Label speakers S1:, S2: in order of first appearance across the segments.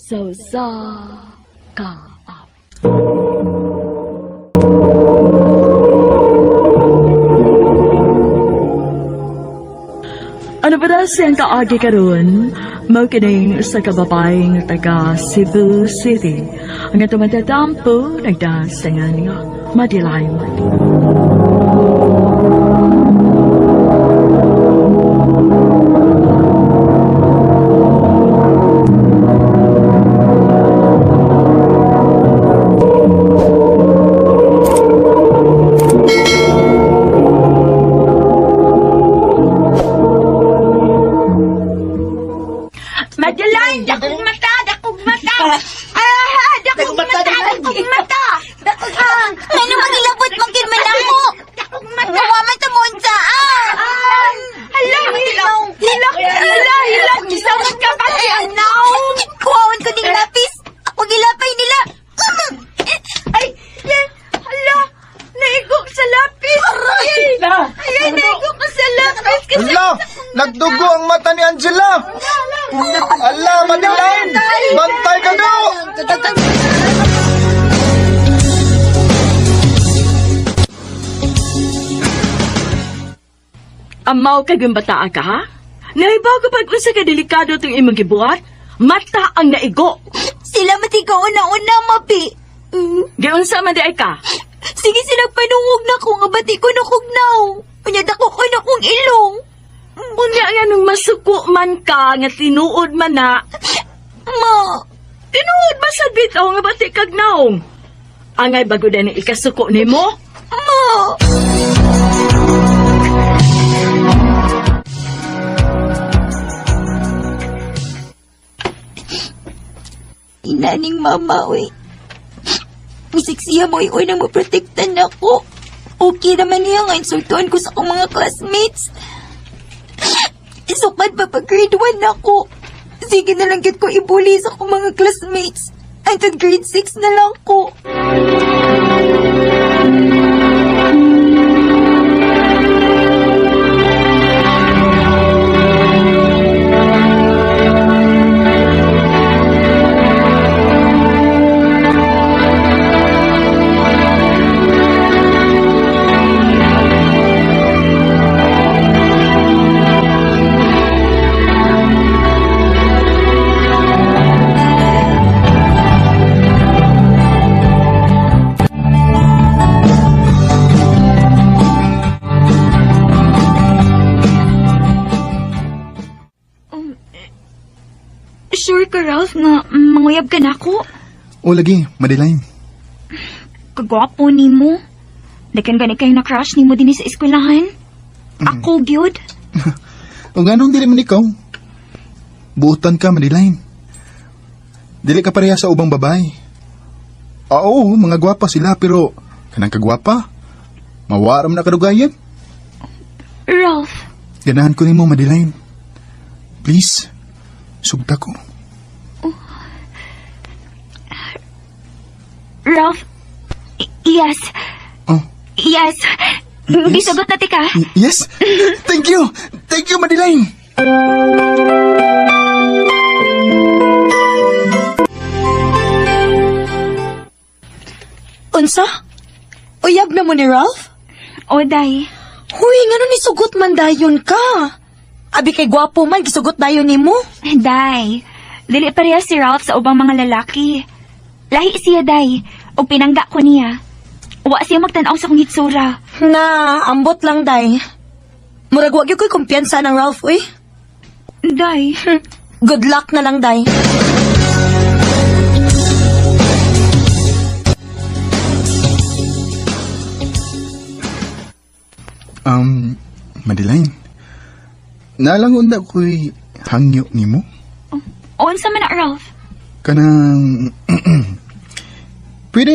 S1: Sa usa ka awit. Ano ba na siyang kaagi karon? Mao kining sa kababaeng taga Cebu City. Ang atong matatampo nagdasangan nga Madeline. Madeline, dakong mata, dakong mata. Ah, dakong mata, dakong mata.
S2: Ah, ano magilabot mong kirman ako?
S1: Dakong mata.
S2: Gawa man sa monsa, ah!
S1: Hala, hilak, hilak, hilak, hilak. Gisawat ka pa siya now.
S2: Kuhaon ko ding lapis. Ako gilapay nila.
S1: Ay, yan, hala, naigo sa lapis. Ay, ay, naigo ka sa lapis. Kasi
S3: Ala, nagdugo ang mata ni Angela. Ala, Madeline, bantay ka do.
S1: Amaw kag yung bataa ka, ha? Naibaw ka pag unsa ka delikado itong imong gibuhat? Mata ang naigo.
S2: Sila ikaw una-una, mapi. Mm.
S1: Giunsa man di ay ka?
S2: Sige sila panungog na ko nga bati ko nakugnaw. Unya dako ko na kong ilong.
S1: Unya nga nung masuko man ka, nga tinuod man na,
S2: Ma,
S1: tinuod ba sa bitaw nga bati kag naong? Angay bago na ni ikasuko nimo?
S2: ma. Inaning mama, oy. Bisik siya mo unang maprotektan ako. Okay naman niya nga insultuhan ko sa akong mga classmates. Isukad pa pag grade 1 ako. Sige na lang gid ko ibuli sa akong mga classmates. Until grade 6 na lang ko. Sure ka, Ralph, nga manguyab ka na ako.
S3: O lagi, Madeline.
S2: Kagwapo ni mo. Dakan gani kayo na crush ni mo din sa eskwelahan. Ako, gyud.
S3: O ganong dili man ikaw? Buutan ka, Madeline. Dili ka pareha sa ubang babae. Oo, mga gwapa sila pero kanang kagwapa, mawaram na kadugayan.
S2: Ralph,
S3: Ganahan ko nimo, Madeline. Please, sugta ko.
S2: Ralph, yes,
S3: Oh,
S2: yes.
S3: Yes?
S2: Gisugot na tika.
S3: yes? Thank you! Thank you, Madeline!
S4: Unsa? Uyab na mo ni Ralph?
S2: O, day.
S4: Huy, ngano ni sugot man dayon ka? Abi kay gwapo man, gisugot dayon nimo.
S2: Day, dili pareha si Ralph sa ubang mga lalaki. Lahi siya, day. O pinangga ko niya. Wa siya magtanaw sa kong hitsura.
S4: Na, ambot lang day. Murag wa gyud ko'y kumpiyansa ng Ralph, uy.
S2: Day,
S4: Good luck na lang, day.
S3: Madeline, nalang unda ko'y hangyo nimo.
S2: unsa man na, Ralph?
S3: Kanang pwede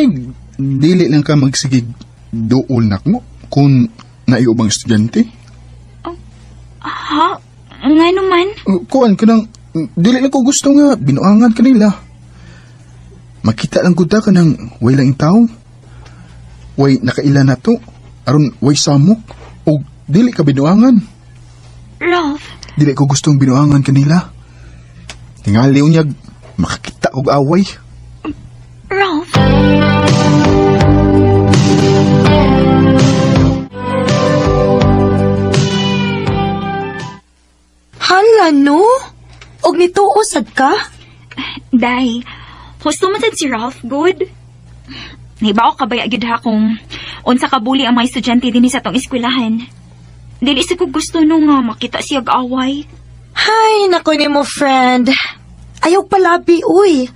S3: dili lang ka magsigig duol nako kung naiubang estudyante.
S2: Ha? Nga naman?
S3: Kuan kanang dili lang ko gusto nga binuangan kanila. Makita lang gud ta kanang way lang tao. Way nakaila na to aron way samok og dili ka binuangan.
S2: Ralph,
S3: Dili ko gustong binuangan kanila. Tingali unyag. Makakita og away.
S2: Ralph?
S4: Hala no? Og nituo sad ka?
S2: Day, husto man sad si Ralph, good. Nahibaw ka ba gyud ha kung unsa ka buli ang mga estudyante dinhi sa atong eskwelahan. Dili sa ko gusto no nga makita siya away.
S4: Hay, nako nimo friend. Ayaw palabi, uy.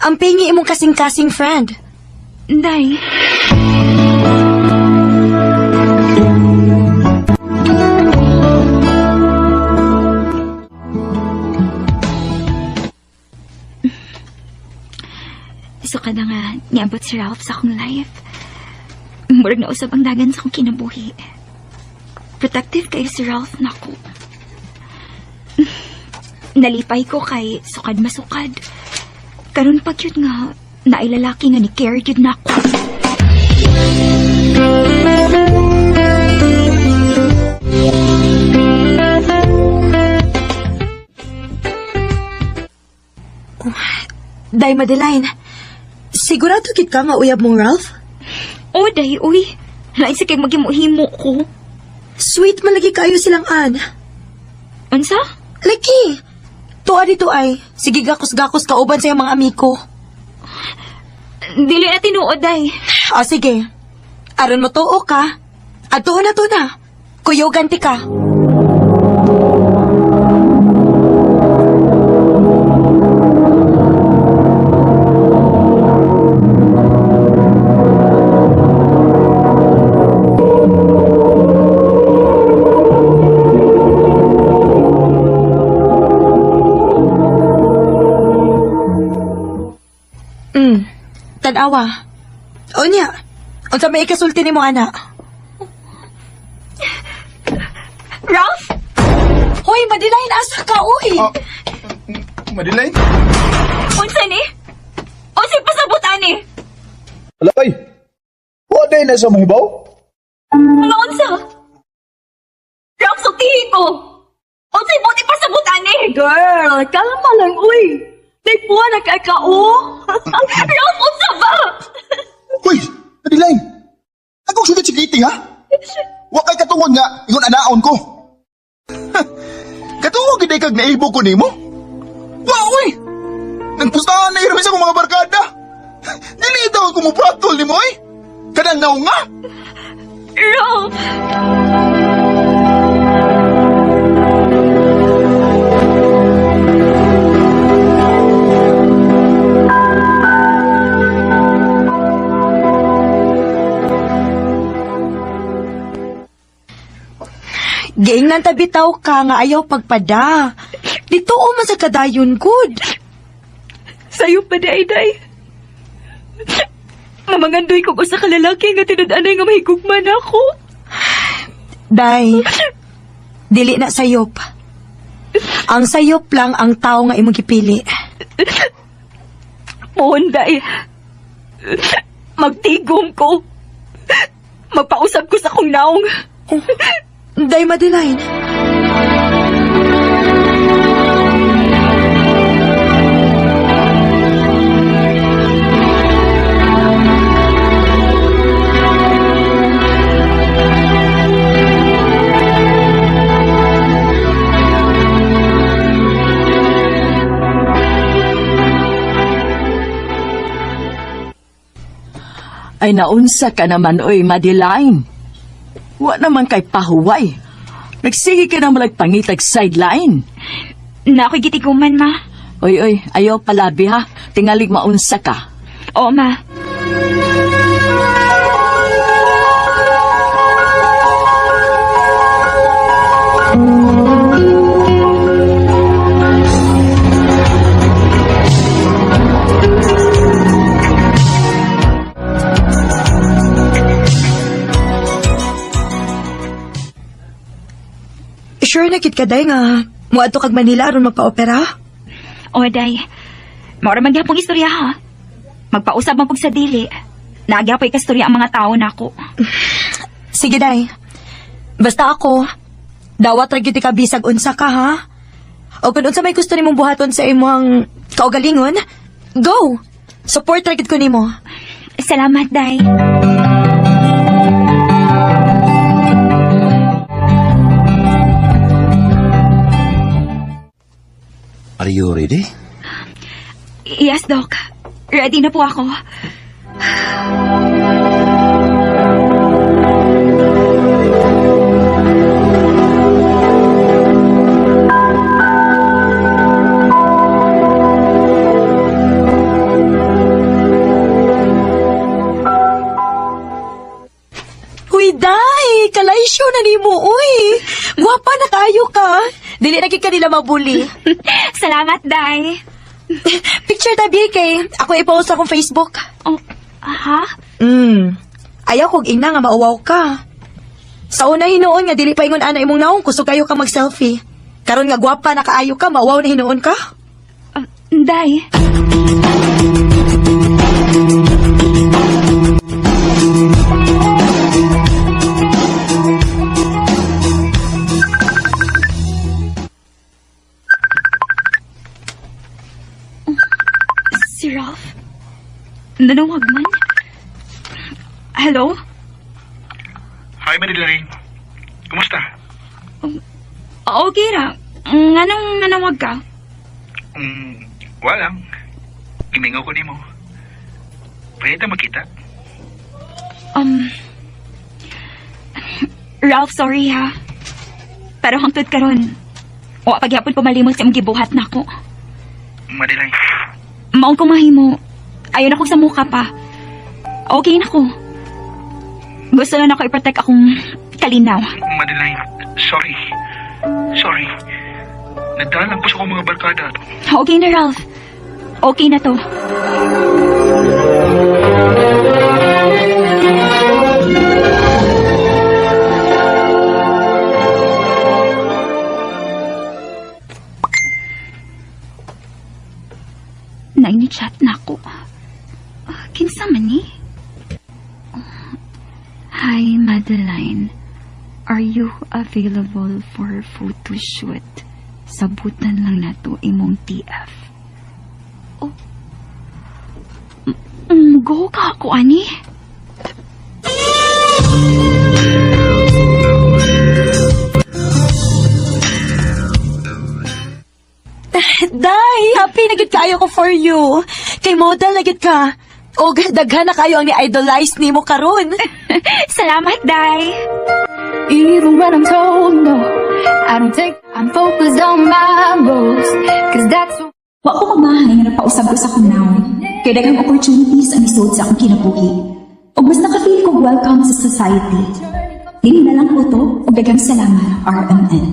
S4: Ang pingi imong kasing-kasing friend.
S2: Day, So kada nga niabot si Ralph sa akong life. Murag na usab ang dagan sa akong kinabuhi. Protective kayo si Ralph nako. Nalipay ko kay sukad masukad. Karon pa gyud nga naay lalaki nga ni care gyud nako.
S4: Day Madeline, sigurado gid ka nga uyab mong Ralph?
S2: Oh, day, uy. Lain sa kay maghimo-himo ko.
S4: Sweet man lagi kayo silang an.
S2: Unsa?
S4: Lagi! Tuwa dito ay, sige gakos-gakos kauban sa iyong mga amiko.
S2: Dili na tinuod, day.
S4: O sige, aron mo tuo ka, at tuo na to na. Kuyogan ti ka. Tanawa. Unya, unsa may ikasulti nimo ana?
S2: Ralph?
S4: Hoy, Madeline, asa ka, uy?
S3: Ah, Madeline?
S2: Unsa ni? Unsa pasabot ani?
S3: Alay! Wa day na sa mahibaw?
S2: Mga unsa? Ralph, sultihi ko! Unsa buti pasabot ani?
S1: Girl, kalma lang, uy. Naipuha na kay ka, oh.
S2: Ralph, unsa ba?
S3: Uy! Madeline! Akong sugod si Kitty, ha? Wa kay katungod nga, ingon anaon ko. Katuo gid kag naibo ko nimo? Wa uy! Nagpustahan na irmi sa akong mga barkada. Dili daw ako mupratol nimo oy. Kanang naong nga.
S2: Ralph!
S4: Giingnan ta bitaw ka nga ayaw pagpada. Dito o man sa kadayon good.
S1: Sayo pa, day, day. Mamangandoy kog usa ka lalaki nga tinud-anay nga mahigugma na ako.
S4: Day, dili na sayop. Ang sayop lang ang tao nga imong gipili.
S1: Pohon, day. Magtigom ko. Magpausap ko sa kong naong.
S4: Day Madeline.
S1: Ay naunsa ka naman, oy, Madeline. Wa naman kay pahuway. Nagsige ka na malagpangitag sideline.
S2: Na ako'y gitiguman, ma.
S1: Oy, oy, ayaw palabi ha. Tingalig maunsa ka.
S2: Oo, ma.
S4: Sure na kit ka day nga muadto kag Manila aron magpa-opera?
S2: O, day. Maura man gyapong istorya, ha? Magpausap man pug sa dili. Nagyapoy kastorya ang mga tao nako.
S4: Sige day. Basta ako, dawat ra gyud ka bisag unsa ka ha. O kung unsa may gusto nimong buhaton sa imong Kaugalingon, go! Support ra gid ko nimo.
S2: Salamat, Day.
S5: Are you ready?
S2: Yes, Doc. Ready na po ako.
S4: Huy, day! Kalaysyo na nimo, uy! Gwapa na kayo ka! Dili na gid ka nila mabuli.
S2: Salamat, Day.
S4: Picture ta, BK. Ako i-post akong Facebook.
S2: Oh, ha?
S4: Ayaw kog ina nga mauwaw ka. Sa una hinuon nga dili pa ingon ana imong naong kusog kayo ka mag-selfie. Karon nga gwapa na kaayo ka, mauwaw na hinuon ka.
S2: Day. Si Ralph? Nanawag man? Hello?
S6: Hi, Madeline. Kumusta?
S2: Okay ra. Nganong nanawag ka?
S6: Walang. Gimingaw ko nimo. Pwede ta makita?
S2: Ralph, sorry ha. Pero hangtod karon, wa pagyapon ko malimot sa imong gibuhat nako.
S6: Madeline,
S2: Maong ko mahimo. Ayon ako sa mukha pa. Okay na ko. Gusto na nako i-protect akong kalinaw.
S6: Madeline, sorry. Sorry. Nagdala lang ko sa akong mga barkada.
S2: Okay na, Ralph. Okay na to. Naini-chat na ako. Kinsa man ni? Hi, Madeline. Are you available for photo shoot? Sabutan lang nato imong TF. Oh. Go ka ako, ani?
S4: Day, happy na gid kaayo ko for you. Kay model na gid ka. Og daghan na kayo ang ni-idolize nimo karon.
S2: Salamat, Day.
S7: Even when I'm told no, I don't take, I'm focused on my goals. 'Cause that's
S2: Wa ko magmahay nga napausab ko sa kunaw. Kay daghang opportunities ang isuod sa akong kinabuhi. Ug mas naka-feel ko welcome sa society. Dili na lang ko to ug daghang salamat, RMN.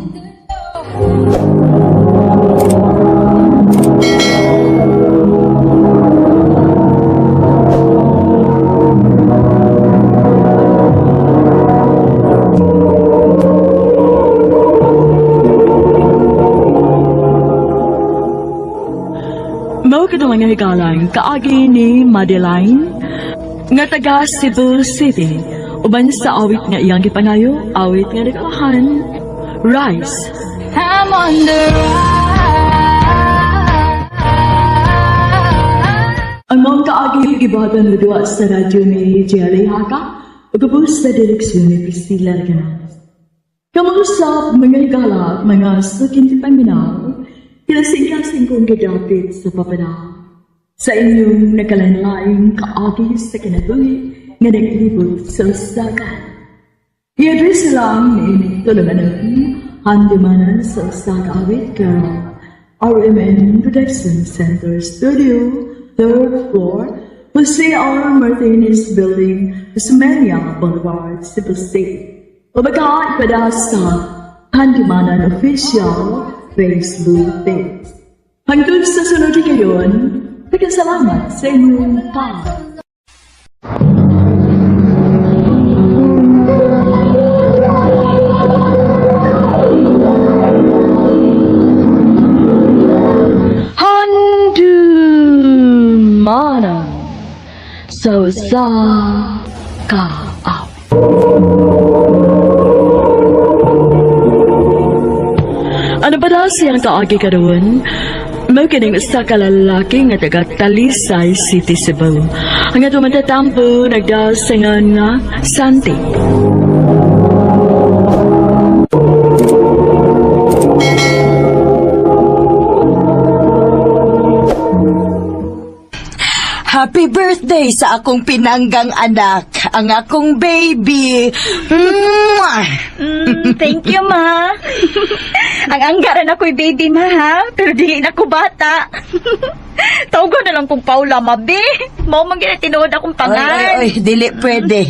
S1: Mao kadto mga higalang kaagi ni Madeline nga taga Cebu City uban sa awit nga iyang gipangayo, awit nga nagkahan Rise.
S7: I'm on the rise.
S1: Ang mga kaagi gibuhatan mo duwa sa radyo ni Jerry Haka ug ubos sa direksyon ni Priscilla Reganas. Kamusta mga higala, mga sukin paminaw, kilasing-kasing kong gidapit sa papanaw. Sa inyong nakalanlaing kaagi sa kinabuhi nga naglibot sa usakan. I-address lang ni Tulumanon, Handumanan sa Usaka Awit Girl, RMN Production Center Studio, third floor, Jose R. Martinez Building, Osmeña Boulevard, Cebu City. O baka ipada sa Handumanan Official Facebook page. Hangtod sa sunod ngayon, salamat sa inyong pag. Handumanan sa usa ka awit. Ano ba daw siyang kaagi karon? Mao kining usa ka lalaki nga taga Talisay City, Cebu. Ang atong matatampo nagdaos sa ngalan nga Santi.
S4: Happy birthday sa akong pinanggang anak, ang akong baby. Mwah!
S2: Thank you, ma. Ang anggaran ako'y baby, ma, ha? Pero dili na ko bata. Tawag na lang kong Paula, ma, be. Mao man gina tinuod akong
S4: Oy, oy,
S2: pangan.
S4: oy, dili pwede.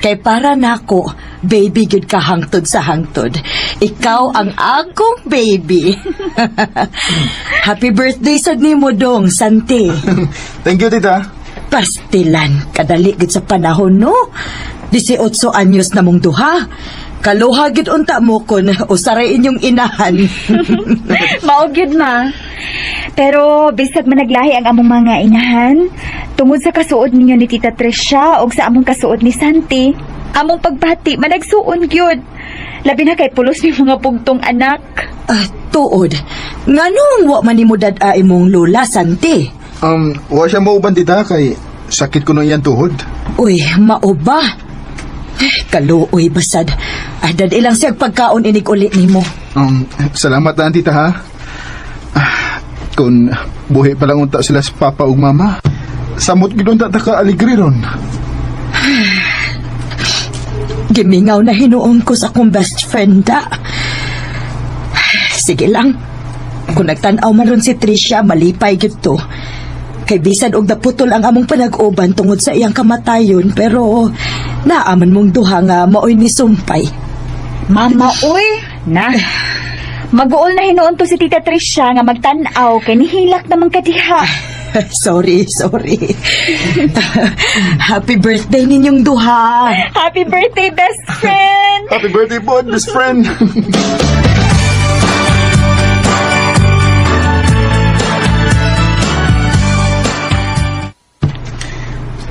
S4: Kay para nako, baby gyud ka hangtod sa hangtod. Ikaw ang akong baby. Happy birthday sad nimo dong, Santi.
S3: Thank you, tita.
S4: Pastilan, kadali gid sa panahon no. 18 anyos na mong duha. Kaluha gid unta mo kun usaray inyong inahan.
S2: Mao gyud, ma. Pero bisag managlahi ang among mga inahan, tungod sa kasuod ninyo ni Tita Tricia og sa among kasuod ni Santi, among pagbati managsuon gyud. Labi na kay pulos ni mga bugtong anak.
S4: Ah, tuod. Nganong wa man nimo dad-a imong lola, Santi?
S3: Wa siya mauban, tita, kay sakit ko na iyan tuhod.
S4: Uy, mao ba? Eh, kaluoy basad. Ah, dad ilang siyag pagkaon inig uli nimo.
S3: Salamat na, tita, ha? Ah, kung buhi pa lang unta sila sa papa ug mama, samot gid unta ta ka aligre ron.
S4: Gimingaw na hinuon ko sa akong best friend da. Sige lang. Kung nagtan-aw man ron si Tricia, malipay gyud to. Kay bisan og naputol ang among panag-uban tungod sa iyang kamatayon, pero naaman mong duha nga maoy ni sumpay.
S2: Mama, uy, na. Maguol na hinuon to si Tita Tricia nga magtan-aw kay nihilak naman kadiha.
S4: Sorry, sorry. Happy birthday ninyong duha.
S2: Happy birthday, best friend!
S3: Happy birthday po, best friend!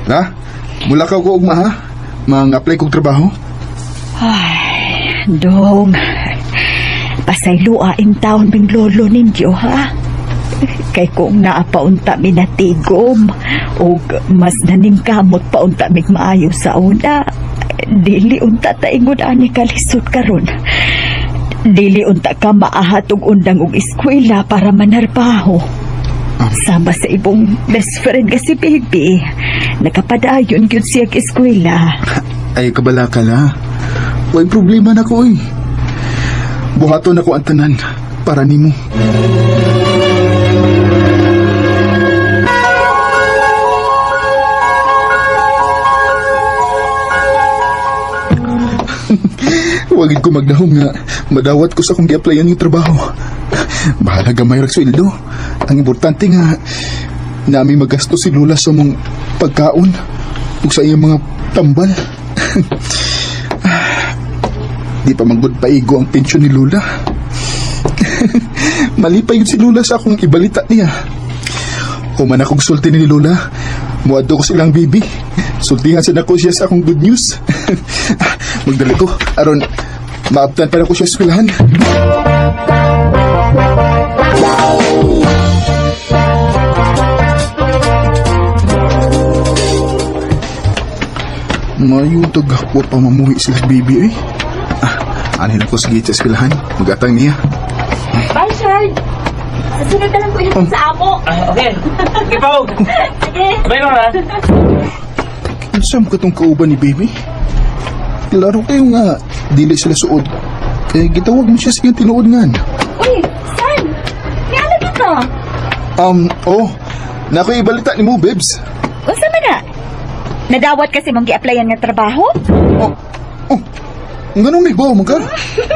S3: Na, mula ka ko ugma ha? Mang-apply kog trabaho?
S2: Dong, pasaylua in taon ming lolo ninyo, ha? Kay kung naapaunta mi natigom, og mas naningkamot paunta mig maayo sa una, dili unta taingon ani kalisod karon. Dili unta ka maahat og undang og eskwela para manarbaho. Sama sa ibong best friend nga si baby, nakapadayon gyud siya og eskwela.
S3: Ay, kabala ka la. Way problema na ko eh. Buhaton ako ang tanan para nimo. Wagid ko magnahom nga madawat ko sa akong gi-applyan yung trabaho. Bahala gamay ra sweldo. Ang importante nga nami magasto si Lola sa mong pagkaon ug sa iyang mga tambal. Di pa manggod paigo ang pensyon ni Lola. Malipay yun si Lola sa akong ibalita niya. Human akong sulti ni Lola, muadto ko silang bibi. Sultihan sa nako siya sa akong good news. Magdali ko, aron maabtan pa na ko siya sa eskwelahan. Mayo tag wa pa mamuhi sila bibi eh. Ah, anhin ako sa gate sa eskwelahan. Magatang niya.
S2: Bye, Shard! Sa sunod na lang ko yun sa amo.
S8: Ah, okay. Sige, Pao.
S2: Sige.
S8: Bye, mama.
S3: Unsa man katong kauban ni baby? Klaro kayo nga dili sila suod. Kaya gitawag mo siya sa iyang tinuod ngan.
S2: Uy, San! May alam ka?
S3: Oh, nako ibalita ni mo, babes.
S2: Unsa man na? Nadawat kasi mong gi-applyan nga trabaho?
S3: Oh, oh, nganong naibaw mo ka?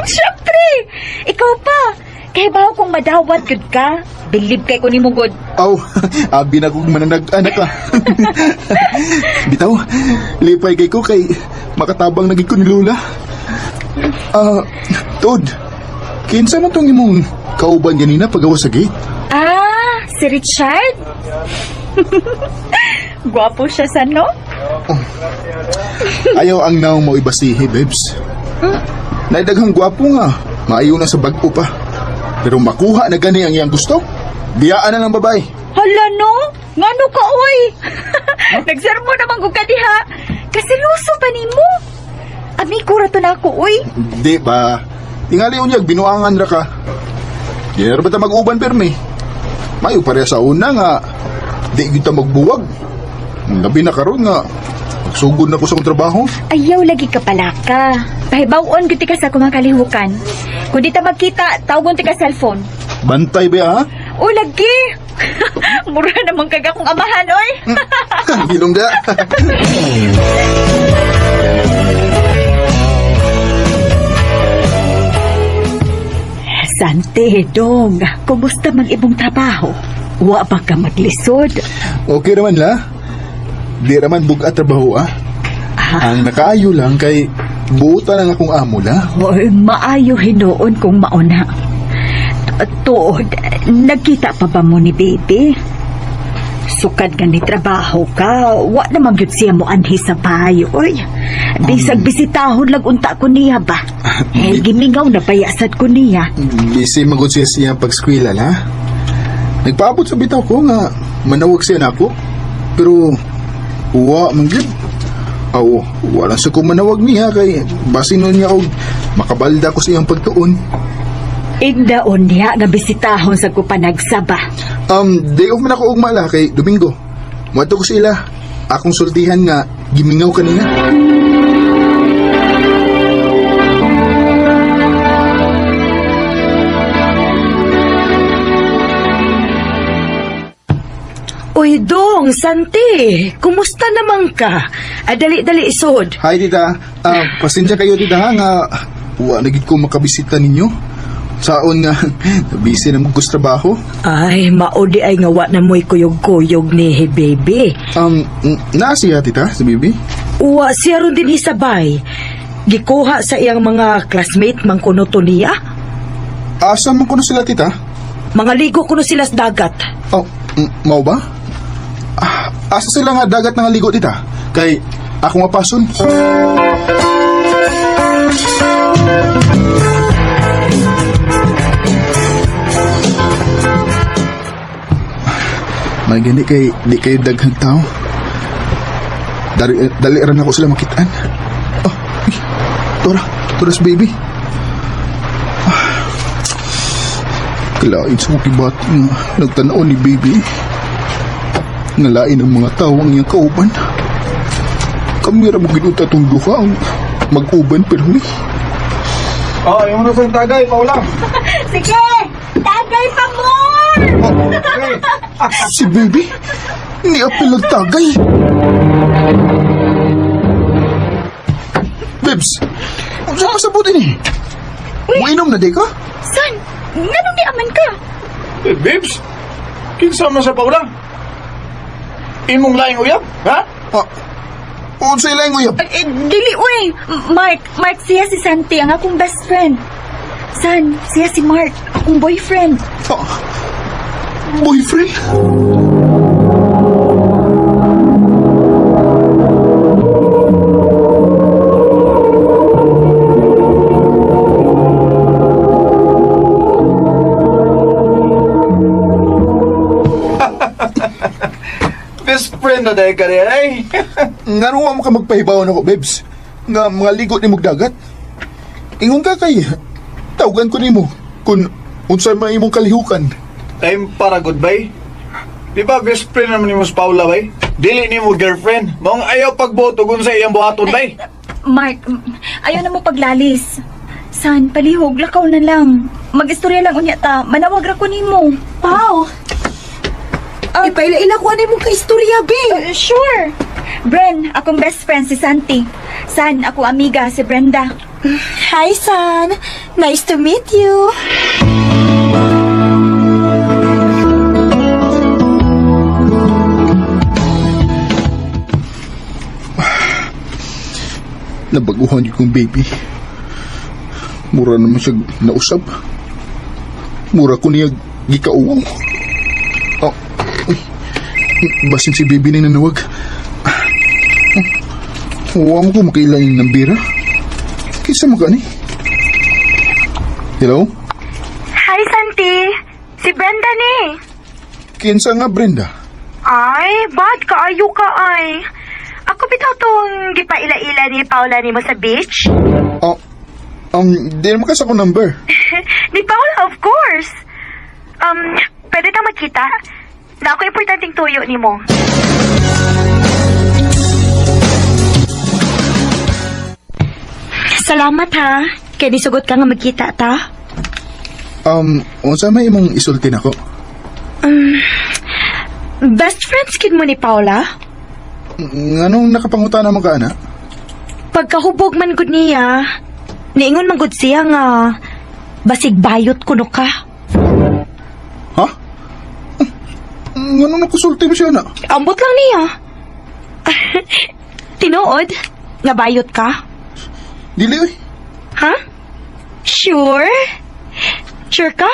S2: Siyempre! Ikaw pa! Kay bawo kung madawat gud ka, bilib kay ko nimo gud.
S3: Aw, abi na kong mananag-anak ka. Bitaw, lipay kay ko kay makatabang naging ko ni Lola. Ah, Tod, kinsa man tong imong kauban ganina pagawa sa gate?
S2: Ah, si Richard? Gwapo siya sa no?
S3: Ayaw ang naong mo ibasihi, babes. Naidaghang gwapo nga, maayo na sa bag-o pa. Pero makuha na gani ang iyang gusto. Biyaan na ng babae.
S2: Hala no? Ngano ka oy? Nagsermo naman ko ka diha. Kaseryoso pa nimo. Amigo ra to nako oy.
S3: Di ba? Tingali unyag, binuangan ra ka. Di na ra ba ta mag-uban permi? Mayo pareha sa una nga, di gyud ta magbuwag. Ang Labi na karon nga, magsugod na ko sa akong trabaho.
S2: Ayaw lagi ka palaka. Pahibaw-on gyud ti ka sa akong mga kalihukan. Kung di ta magkita, tawgon ti ka cellphone.
S3: Bantay ba ha?
S2: O lagi. Mura naman kag akong amahan oy.
S3: Hilongga.
S4: Sante, dong. Kumusta man ibong trabaho? Wa ba ka maglisod?
S3: Okay raman la. Di raman bugat trabaho ah. Ang nakaayo lang kay buutan ang akong amo la.
S4: Oy, maayo hinuon kung mauna. Tuod, nagkita pa ba mo ni baby? Sukad ka ni trabaho ka, wa naman gyud siya mo anhi sa bayo, oy. Bisag bisitahon lang unta ko niya ba? Eh, gimingaw na bayasad ko niya.
S3: Busy magod siya siya pag-skwela la. Nagpaabot sa bitaw ko nga manawag siya nako. Pero wa man gyud. Aw, wala sa ko manawag niya kay basin nun niya og makabalda ko sa iyang pagtuon.
S4: Indaon niya nga bisitahon sa ko panagsaba.
S3: Day off man ako ugma la kay Domingo. Moadto ko sila. Akong sultihan nga gimingaw kanina.
S4: Uy, dong, Santi, kumusta naman ka? Ah, dali-dali isod.
S3: Hi tita. Ah, pasensya kayo tita ha nga wa na gid ko makabisita ninyo. Saon nga busy na mo ko sa trabaho.
S4: Ay, maudi ay nga wa na mo'y kuyog-kuyog ni hey, baby.
S3: Naa siya tita si baby.
S4: Uwa siya ron din isabay. Gikuha sa iyang mga classmate man kuno to niya.
S3: Asa man kuno sila tita?
S4: Mga ligo kuno sila sa dagat.
S3: Oh, mao ba? Ah, asa sila nga dagat nga ligo tita? Kay ako nga pason. May gani kay di kay daghang tao. Dali, dali ra na ako sila makitaan. Oh, uy, Tora, Toras baby. Ah, kalain sa kong kibati nga nagtanaw ni baby. Ngalain ang mga tao ang iyang kauban. Kami ra mo ginuta tong duha ang mag-uban pero ni.
S8: Oh, yung na sa tagay, Paula.
S2: Sige! Tagay pa more!
S3: Si baby, ni apil nagtagay. Babes, unsa ka sa buti ni? Muinom na di ka?
S2: San, nganong ni aman ka?
S8: Eh, babes, kinsa man sa Paula? Imong laing uyab, ha?
S3: Ah, unsa ilang uyab?
S2: Eh, dili uy. Mark, Mark siya si Santi ang akong best friend. San, siya si Mark, akong boyfriend.
S3: Ah, boyfriend?
S8: Best friend na dahil ka rin, ay.
S3: Ngano wa mo ka magpahibaw nako, babes? Nga mga ligo ni mong dagat. Ingon ka kay tawagan ko nimo kung unsa may imong kalihukan.
S8: Time para goodbye. Di ba best friend naman ni mo si Paula, bay? Dili ni mo girlfriend. Maong ayaw pagboto kung sa iyang buhaton, bay.
S2: Mark, ayaw na mo paglalis. San, palihog, lakaw na lang. Mag-istorya lang unya ta, manawag ra ko nimo.
S1: Pao! Ipaila-ila ko ano mong kaistorya, be!
S2: Sure. Bren, akong best friend si Santi. San, ako amiga si Brenda.
S4: Hi, San. Nice to meet you.
S3: Nabaguhan yun kong baby. Mura naman siya nausap. Mura ko niya gikauwaw. Oh, uy. Basin si baby na nanawag. Oh, huwag mo ko makailain ng bira. Kaysa magani. Hello?
S2: Hi, Santi. Si Brenda ni.
S3: Kinsa nga Brenda?
S2: Ay, bad kaayo ka ay. Ako bitaw tong gipaila-ila ni Paula nimo sa beach.
S3: Oh, di naman kasi ako number.
S2: Ni Paula, of course. Pwede ta magkita? Na ako importanteng tuyo nimo.
S4: Salamat ha. Kay nisugot ka nga magkita ta.
S3: Unsa may imong isulti nako?
S4: Best friends kid mo ni Paula?
S3: Nganong nakapangutana mo ka, ana?
S4: Pagkahubog man gud niya, niingon man gud siya nga basig bayot kuno ka.
S3: Ha? Nganong nakusulti mo siya, ana?
S4: Ambot lang niya. Tinuod nga bayot ka?
S3: Dili, oy.
S4: Ha? Sure? Sure ka?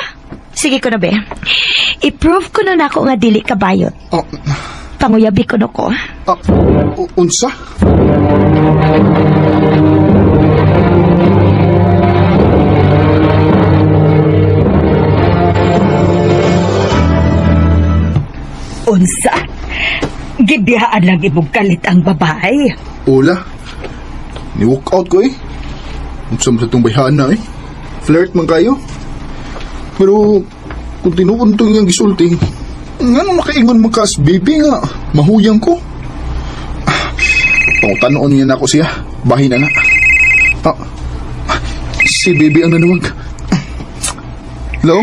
S4: Sige ko na be. I-prove ko na nako nga dili ka bayot.
S3: Oh,
S4: Panguyabi ko na ko.
S3: ah, unsa?
S9: Unsa? Gibiyaan lang imong kalit ang babae.
S3: Ula. Ni-walk out ko eh. Unsa man sa itong bayhana eh. Flirt man kayo. Pero kung tinuon itong iyang gisulti, ngano makaingon man ka as baby nga, mahuyang ko. Ah, pangutanoon niya na ako siya. Bahin na na. Ah, si baby ang nanawag. Hello?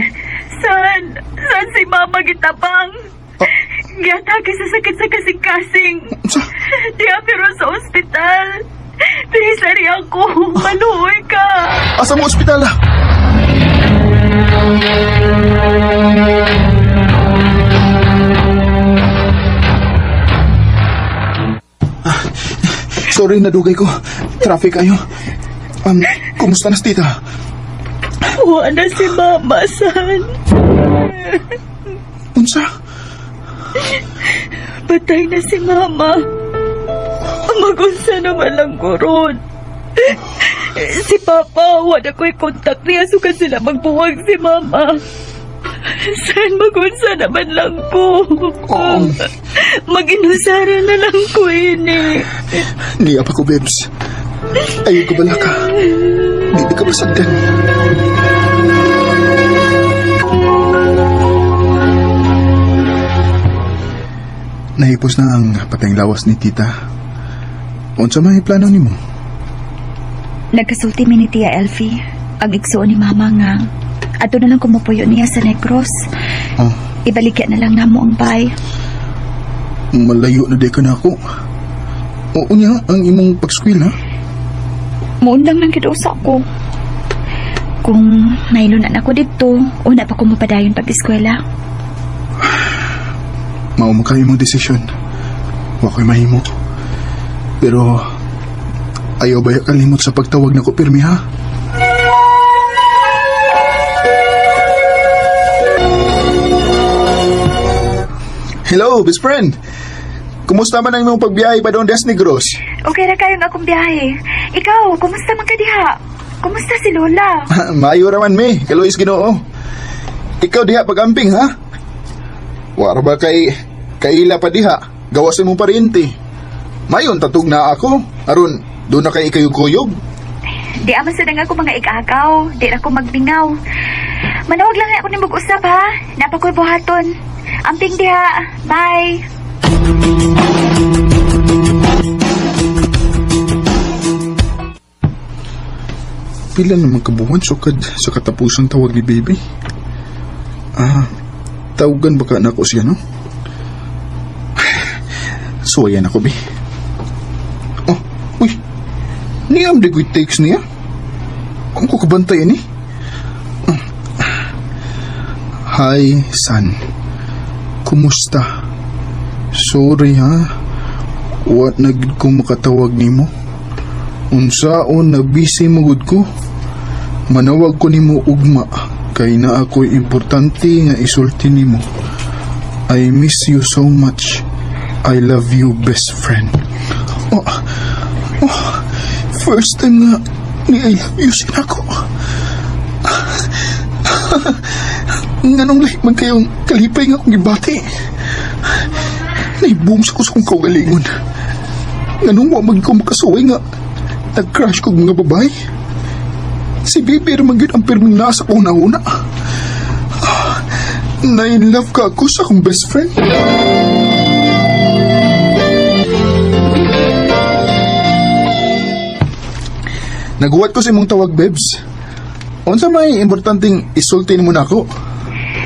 S2: San? San si Mama gitapang?
S3: Ah.
S2: Giatake sa sakit sa kasing-kasing.
S3: Unsa?
S2: Diya pero sa ospital. Pinisari ako. Maluoy ka.
S3: Asa mo ospital ah? Ah, sorry, nadugay ko. Traffic kayo. Kumusta na si tita?
S1: Wala si Mama, san.
S3: Unsa?
S1: Patay na si Mama. Magunsa naman lang ko ron. Si Papa, wala ko'y kontak niya. Sukat sila magbuwag si Mama. San magunsa naman lang ko.
S3: Oo.
S1: Mag-inusara na lang ko ini.
S3: Niya pa ko, babes. Ayaw ko bala ka. Di ka masagdan. Nahipos na ang patayng lawas ni tita. Unsa may plano nimo?
S2: Nagkasulti mi ni Tia Elfie. Ang igsuon ni Mama nga. Ato na lang kumupuyo niya sa Negros.
S3: Oh,
S2: Ibaligya na lang namo ang bay.
S3: malayo na di ka na ako. Oo niya, ang imong pag-skwil, ha?
S2: Muundang lang gid usa ko. Kung nailunan ako dito, una pa ko mapadayon pag-eskwela.
S3: Mao mo kayo imong desisyon. Wa ko'y mahimo. Pero, ayaw ba kalimot sa pagtawag na ko pirmi, ha? Hello, best friend. Kumusta man ang imong pagbiyahe pa doon Des Negros?
S2: Okay ra kayo nga akong biyahe. Ikaw, kumusta man ka diha? Kumusta si Lola?
S3: Maayo ra man mi, kay Luis Ginoo. Ikaw diha pagamping ha? Wara ba kay kaila pa diha? Gawas imong paryente. Mayon tatug na ako. Aron do na kay ikayog-kuyog.
S2: Di ama sa nga ako mga igagaw. Di na ako magbingaw. Manawag lang ako ni mag-usap ha. Napakoy buhaton. Amping diha. Bye.
S3: Pila naman kabuwan sukad sa katapusang tawag ni baby. Ah, tawagan baka na ako siya, no? Suwayan ako, be. Oh, uy. Niyam di ko'y text niya. Kung ko kabantay ni. Hi, son. Kumusta? Sorry, ha? What na gid ko makatawag nimo? Unsaon na busy mo gud ko? Manawag ko nimo ugma kay na ako'y importante nga isulti nimo. I miss you so much. I love you, best friend. Oh, oh, first time nga ni I love you sinako. Nganong lahi man kayong kalipay nga akong gibati. Naibong sa ko sa kong kaugalingon. Nganong wa man ko makasuway nga nag-crush kog mga babae. Si Bibi man gyud ang pirming nasa kong nauna. Na-in love ka ako sa akong best friend. Naguwat ko sa imong tawag, Bebs. Unsa may importanteng isulti nimo nako?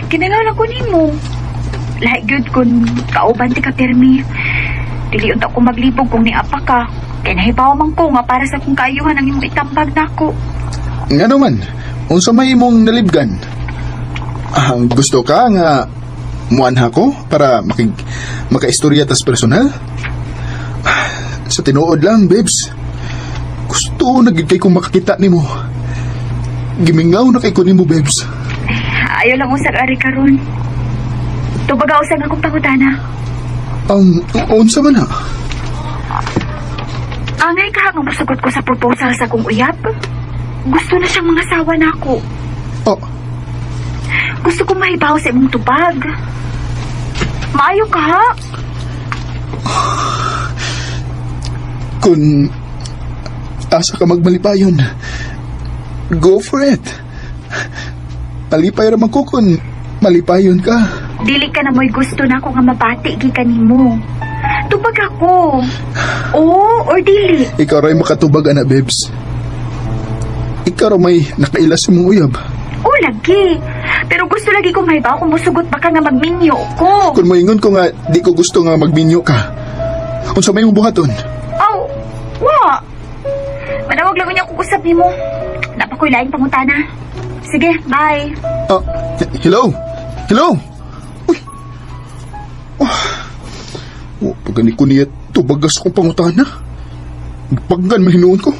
S2: Kinalaw lang ko nimo. Lahi gyud kun kauban ti ka pirmi. Dili unta ko maglibog kung niapa ka. Kay nahibaw man ko nga para sa kong kaayuhan ang imong itambag nako.
S3: Nga naman, unsa may imong nalibgan? Ah, gusto ka nga muanha ko para makig makaistorya tas personal? Ah, sa tinuod lang, babes. Gusto na gid kay kong makakita nimo. Gimingaw na kay ko nimo, babes.
S2: Ayaw lang usag ari karon. Tubaga usag akong pangutana.
S3: Unsa man ha?
S2: Angay ka nga mosugot ko sa proposal sa kong uyab. Gusto na siyang mga sawa nako.
S3: Oh,
S2: Gusto kong mahibaw sa imong tubag. Maayo ka ha?
S3: Kung asa ka magmalipayon, go for it. Malipay ra man ko kung malipayon ka.
S2: Dili ka na mo'y gusto na ako nga mabati gikan nimo. Tubag ako. Oo or dili.
S3: Ikaw ra'y makatubag, ana, babes. Ikaw ra may nakailas sa mong uyab.
S2: Oo, lagi. Pero gusto lagi kong mahibaw kung musugot ba ka nga magminyo ko.
S3: Kung moingon ko nga di ko gusto nga magminyo ka, unsa may imong buhaton?
S2: Aw, wa. Manawag lang niya kung usap nimo. Napakoy laing pangutana. Sige, bye.
S3: Ah, hello? Hello? Uy. Oh. Oh, pagani ko niya tubagas kong pangutana. Paggan mahinuon ko.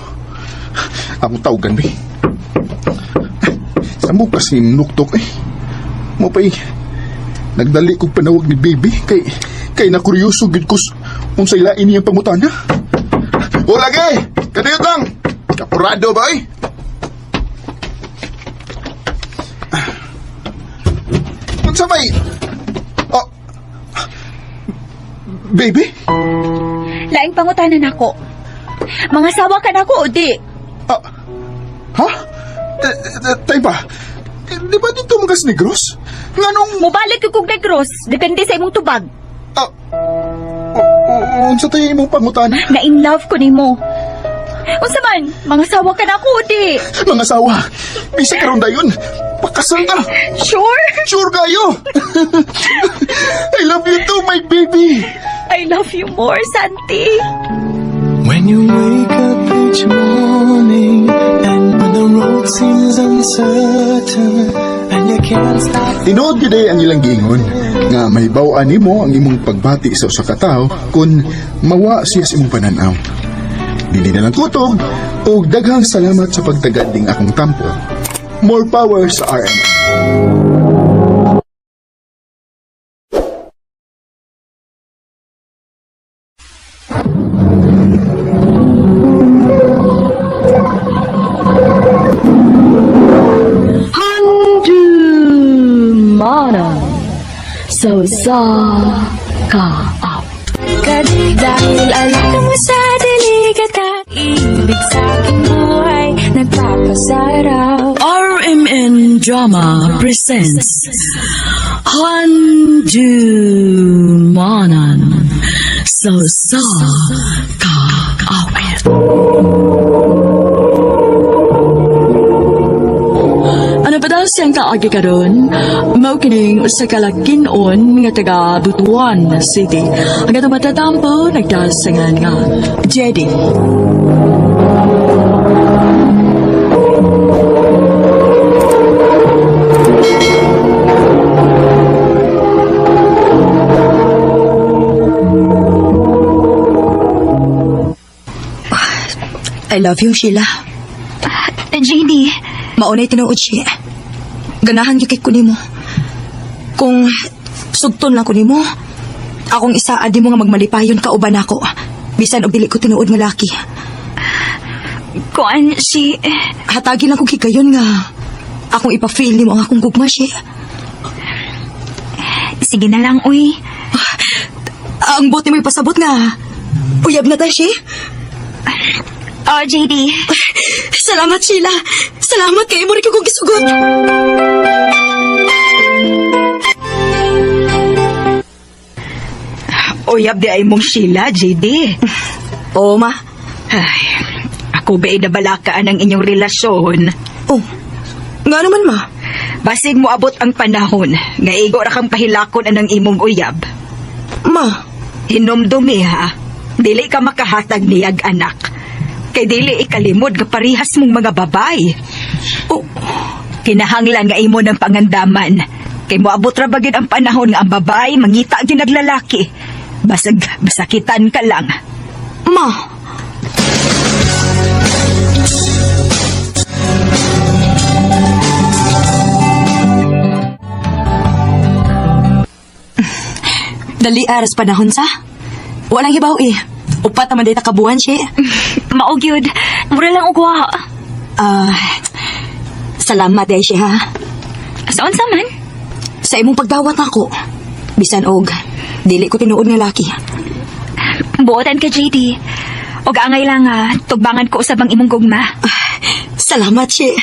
S3: Akong tawagan, be. Sa mo kasi nuktok eh. Mo pa eh. Nagdali kong panawag ni baby kay kay nakuryoso gid ko unsay lain niyang pangutana. O lagi! Kadiyot lang! Kapurado ba eh? Unsa may... Oh. Baby?
S2: Laing pangutana nako. Mga sawa ka nako o di?
S3: Ah, ha? Eh, eh, Tay pa, eh, di ba dito mga Negros? Nganong...
S2: Mubalik ko kog Negros, depende sa imong tubag.
S3: Ah, unsa tayo imong pangutana?
S2: Na in love ko nimo. Unsa man, mga sawa ka nako o di?
S3: Mga asawa, bisa karon dayon. Pakasal na.
S2: Sure?
S3: Sure kayo. I love you too, my baby.
S2: I love you more, Santi.
S10: When you wake up each morning and when the road seems uncertain and you can't stop
S3: Tinuod gyud ay ang ilang giingon nga mahibaw-an nimo ang imong pagbati sa usa ka tawo kun mawa siya sa imong pananaw. Dili na lang kutob ug daghang salamat sa pagtagad ding akong tampo. More power sa RMN.
S1: Handumanan so sa ka
S7: Dahil alam mo sa dilig at ibig sa aking buhay nagpapasaraw.
S1: RMN Drama presents Handumanan so sa ka awit. Ano pa daw siyang kaagi karon? Mao kining usa ka lakinon nga taga Butuan City. Ang atong matatampo nagdasangan nga Jedi.
S4: I love you, Sheila.
S2: JD,
S4: Maunay tinuod siya. Ganahan gyud kay ko nimo. Kung sugton lang ko nimo, akong isaad nimo nga magmalipayon ka uban nako. Bisan og dili ko tinuod nga laki.
S2: kuan si...
S4: Hatagi lang kog higayon nga akong ipa-feel nimo ang akong gugma siya.
S2: Sige na lang, uy.
S1: Ang buti mo'y pasabot nga. Uyab na ta, Shi.
S2: Oh, JD.
S1: Salamat, Sheila. Salamat kay mo rin kong gisugot.
S9: Uyab di ay mong Sheila, JD.
S1: Oo, ma.
S9: Ay, ako ba'y nabalakaan ang inyong relasyon?
S1: Oh, nga naman, ma.
S9: Basig mo abot ang panahon, nga igo ra kang pahilakon anang imong uyab.
S1: Ma,
S9: Hinumdumi ha, dili ka makahatag niyag anak. Kay dili ikalimod nga parihas mong mga babay.
S1: oh,
S9: Kinahanglan nga imo ng pangandaman. Kay moabot ra ba gyud ang panahon nga ang babae mangita gyud naglalaki. Basag masakitan ka lang.
S1: ma. Dali aras panahon sa. Walang hibaw eh. Upat naman dita kabuan siya.
S2: Mao gyud. Mura lang og wa.
S1: Ah, salamat eh siya ha.
S2: Sa unsa man?
S1: Sa imong pagdawat nako. Bisan og dili ko tinuod nga laki.
S2: Buotan ka, JD. Og angay lang ah, tugbangan ko usab ang imong gugma.
S1: Salamat siya.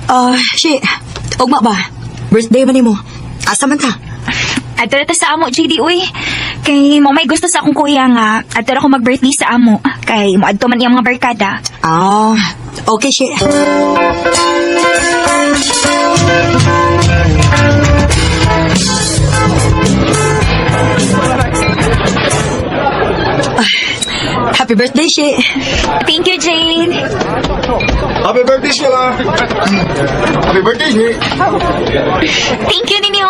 S1: Ah, siya. Ugma ba? Birthday ba nimo? Asa man ka?
S2: Adto na ta sa amo, JD, uy. Kay mo may gusto sa akong kuya nga, adto ra ko mag-birthday sa amo. Kay moadto man iyang mga barkada.
S1: Ah, okay siya. Ah, happy birthday, Shi.
S2: Thank you, Jane.
S8: Happy birthday, Sheila! Happy birthday, Shi!
S2: Thank you ninyo.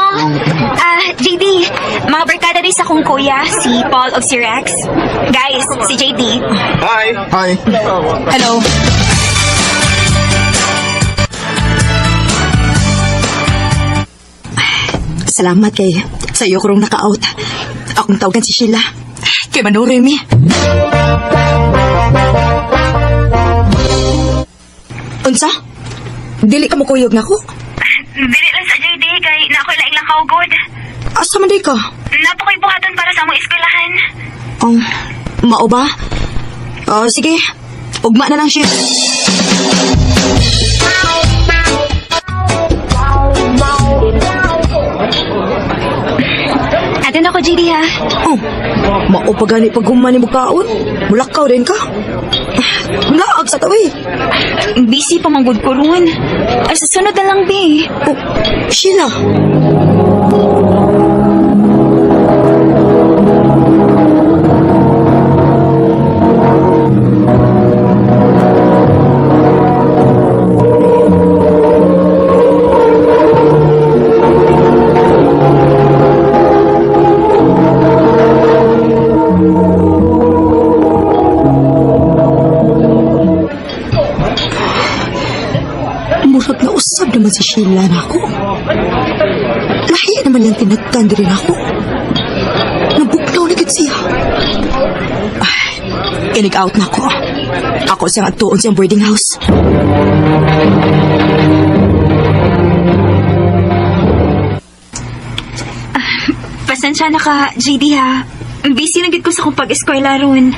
S2: Ah, JD, mga barkada rin sa akong kuya, si Paul og si Rex. Guys, si JD.
S8: Hi!
S3: Hi.
S1: Hello. Salamat kay sa iyo karong naka-out. Akong tawagan si Sheila. Kay Manure mi. Unsa? Dili ka mo kuyog nako?
S2: Dili lang sa JD kay na ako'y laing lang kaugod.
S1: Asa man di ka?
S2: Napakoy buhaton para sa among eskwelahan.
S1: Oh, mao ba? Oh, sige. Ugma na lang siya.
S2: Ato na ko, JD ha.
S1: Oh, mao pa gani pag human ni kaon. Mulakaw din ka. Laag sa tawi.
S2: Busy pa manggod ko ron. Ay, sa sunod na lang, be.
S1: Oh, Sheila. Murag na usab naman si Sheila na ako. Lahi naman yung tinagtan rin ako. Nabugnaw na gid siya. Ay, inig-out na ako. Ako siyang atuon siyang boarding house.
S2: Pasensya na ka, JD ha. Busy na gid ko sa akong pag-eskwela ron.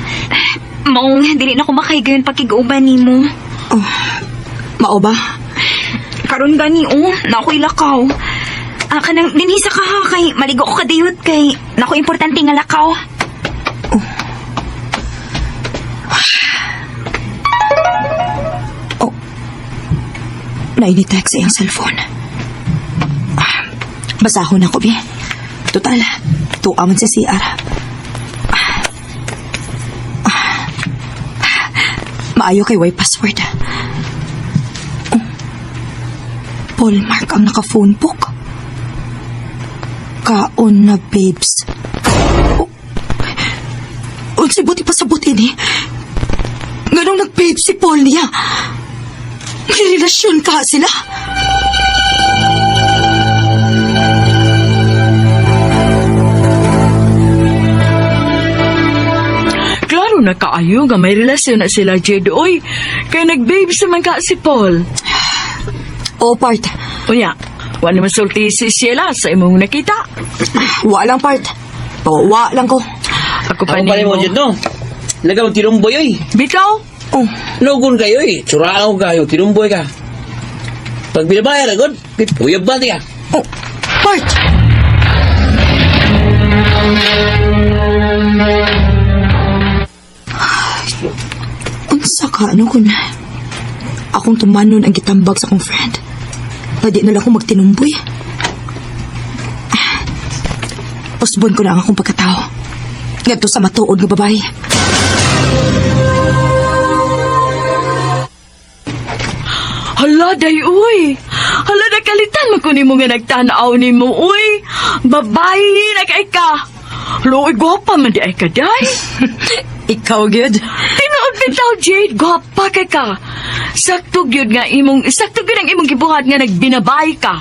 S2: Maong, dili na ko makahigayon pakig-uban nimo.
S1: Oh, mao ba?
S2: Karon gani oh, na ako'y lakaw. Ah, kanang dinhisa ka ha kay maligo ko kadiyot kay nako importante nga lakaw.
S1: Oh. Nainitext sa iyang cellphone. Ah, basahon ako, bi. Total, tuwa man sa CR. Ah. Ah. Maayo kay way password. Oh. Paul Mark ang naka-phone book. Kaon na, babes. Oh. Unsay buti pa sa buti ni. Ganong nag-babe si Paul niya. May relasyon ka sila.
S4: Klaro
S1: Klaro na kaayo nga may relasyon na sila, Jade. Uy, kay nag-babes naman ka si Paul.
S4: O, part.
S1: Unya, wala naman sulti si Sheila sa imong nakita.
S4: Wa lang, part. Pawa lang ko.
S1: Ako pa
S11: Ako pa
S1: nimo.
S11: mo dyan, no? Lagaw tinumboy, oy.
S1: Bitaw?
S4: Oh,
S11: Logon kayo, oy. Tsurao kayo, tinumboy ka. Pag binabayar, agad, uyab ba ka?
S4: Oh, part! Unsa ka, ano kun akong tumanon ang gitambag sa akong friend. Pwede na lang akong magtinumboy. Ah, usbon ko na ang akong pagkatao. Ngadto sa matuod nga babae.
S1: Hala, day, uy. Hala, nakalitan mo ko nimo nga nagtanaw nimo, uy. Babae, na kay ka. Hala, uy, gwapa man di ay ka, day.
S4: Ikaw, gyud.
S1: Tinuod bitaw, Jade, gwapa kay ka. Sakto gyud nga imong, sakto gyud ang imong gibuhat nga nagbinabay ka.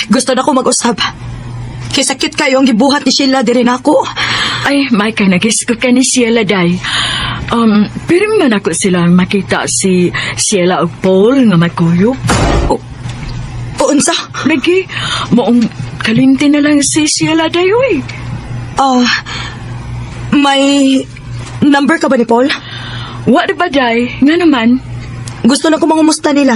S4: Gusto na ko mag-usab. Kay sakit kayo ang gibuhat ni Sheila diri nako.
S1: Ay, Mike, nagisgo ka ni Sheila, day. Pero man ako sila makita si Sheila ug Paul nga magkuyop.
S4: O unsa?
S1: Lagi, maong kalinti na lang si Sheila, day, uy.
S4: Ah, may number ka ba ni Paul?
S1: Wa di ba, day? Nga naman.
S4: Gusto na ko mangumusta nila.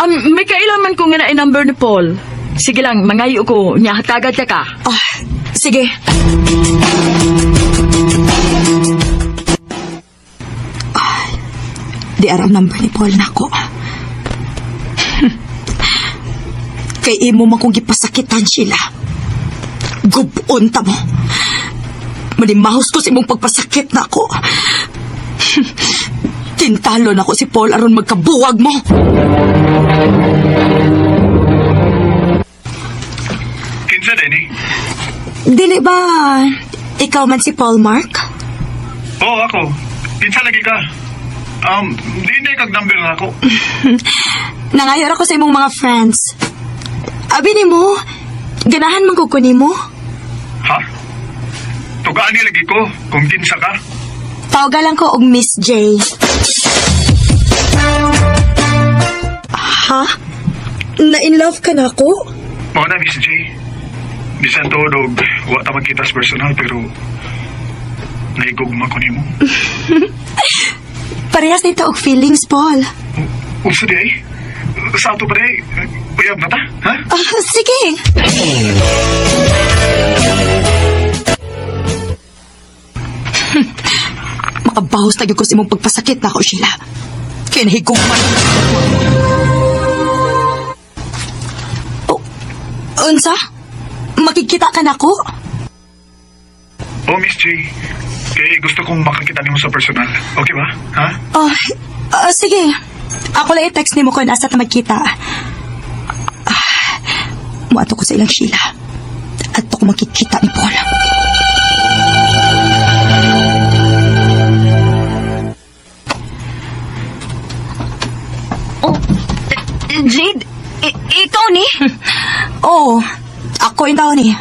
S1: May kailaman ko nga na number ni Paul. Sige lang, mangayo ko. Nya, hatagat ka.
S4: Ah, sige. Ah, di aram number ni Paul nako. Kay imo man kong gipasakitan sila. Gubon ta mo. Manimahos ko sa imong pagpasakit nako. Tintalo nako si Paul aron magkabuwag mo.
S6: Kinsa din eh?
S4: Dili ba ikaw man si Paul Mark?
S6: Oo, ako. Kinsa lagi ka? Di na kag number na ako.
S4: Nangayor ako sa imong mga friends. Abi nimo, ganahan man ko nimo.
S6: Ha? Tugaan ni lagi ko kung kinsa ka.
S4: Tawagan lang ko og Miss J. Ha? Na in love ka na ako?
S6: Mao na, Miss J. Bisan tuod og wa ta magkita sa personal pero naigugma ko nimo.
S4: Parehas nito og feelings, Paul.
S6: Unsa di ay? Sa ato pa di ay? Uyab na ta, ha?
S4: Ah, sige. Makabahos lagi ko sa imong pagpasakit na ako, Sheila. Kaya nahigugma. Oh, unsa? Makikita ka na ako?
S6: Oh, Miss J. Kay gusto kong makakita nimo sa personal. Okay ba? Ha?
S4: Oh, ah, sige. Ako lang i-text nimo kung asa ta magkita. Ah, muadto ko sa ilang Sheila. Adto ko makikita ni Paul.
S2: Oh, Jade, ikaw ni?
S4: Oh, ako yung tao ni.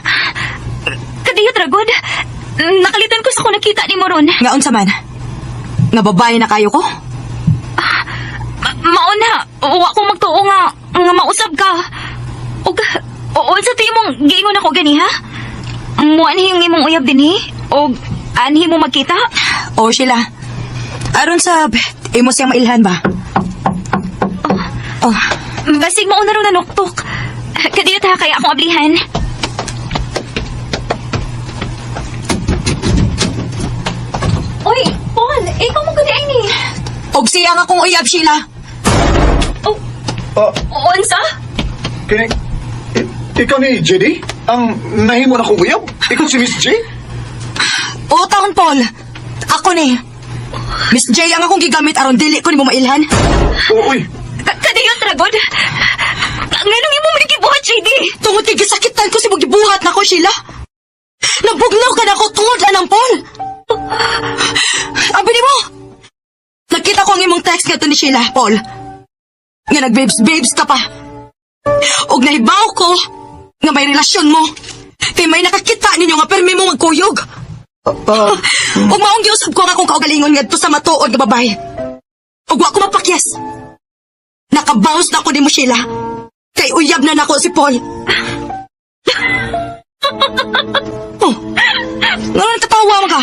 S2: Kadiyot ragod. Nakalitan ko sa kung nakita ni mo ron.
S4: Nga unsa man? Nga babae na kayo ko?
S2: Mauna, wa ko magtuo nga nga mausab ka. Og o sa imong giingon ako gani ha? Muanhi yung imong uyab dinhi? Og anhi mo magkita?
S4: Oh, Sheila. Aron sa imo siyang mailhan ba? Oh,
S2: Basig mauna ron nanuktok. Kadiyot ha, kaya akong ablihan. Uy, Paul, ikaw mo gani ay ni.
S4: og siya nga akong uyab, Sheila.
S2: Oh,
S8: Oh,
S2: unsa?
S8: kini ikaw ni JD? Ang nahimo na kong uyab? Ikaw si Miss J?
S4: O taon, Paul. Ako ni. Miss J ang akong gigamit aron dili ko nimo mailhan.
S8: Oo, uy.
S2: Kadiyot ragod. Nganong imo man gibuhat, JD?
S4: Tungod kay gisakitan ko si mong gibuhat nako, Sheila. Nabugnaw ka nako tungod anang Paul. Abi nimo. Nakita ko ang imong text ngadto ni Sheila, Paul. Nga nagbabes babes ka pa. Og nahibaw ko nga may relasyon mo. Kay may nakakita ninyo nga permi mo magkuyog. Ug maong giusab ko ang akong kaugalingon ngadto sa matuod nga babae. Ug wa ko mapakyas. Nakabawas na ako nimo, Sheila. Kay uyab na nako si Paul. Oh, ngano katawa man ka?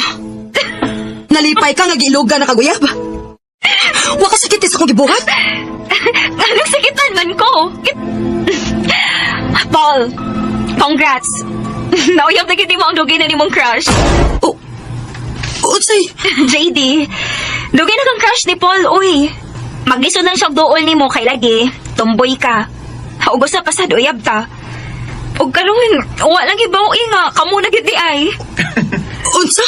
S4: Nalipay ka nga giilugan na kaguyab. Wa ka sakit sa akong gibuhat.
S2: Anong sakitan man ko? Paul, congrats. Nauyab na gid mo ang dugay na nimong crush.
S4: Oh, unsay?
S2: JD, dugay na kang crush ni Paul, uy. Maglisod lang siyang duol nimo kay lagi. Tomboy ka. Ug usa pa sad uyab ta. Ug karon, wa lang ibaw nga kamo na gid di ay.
S4: Unsa?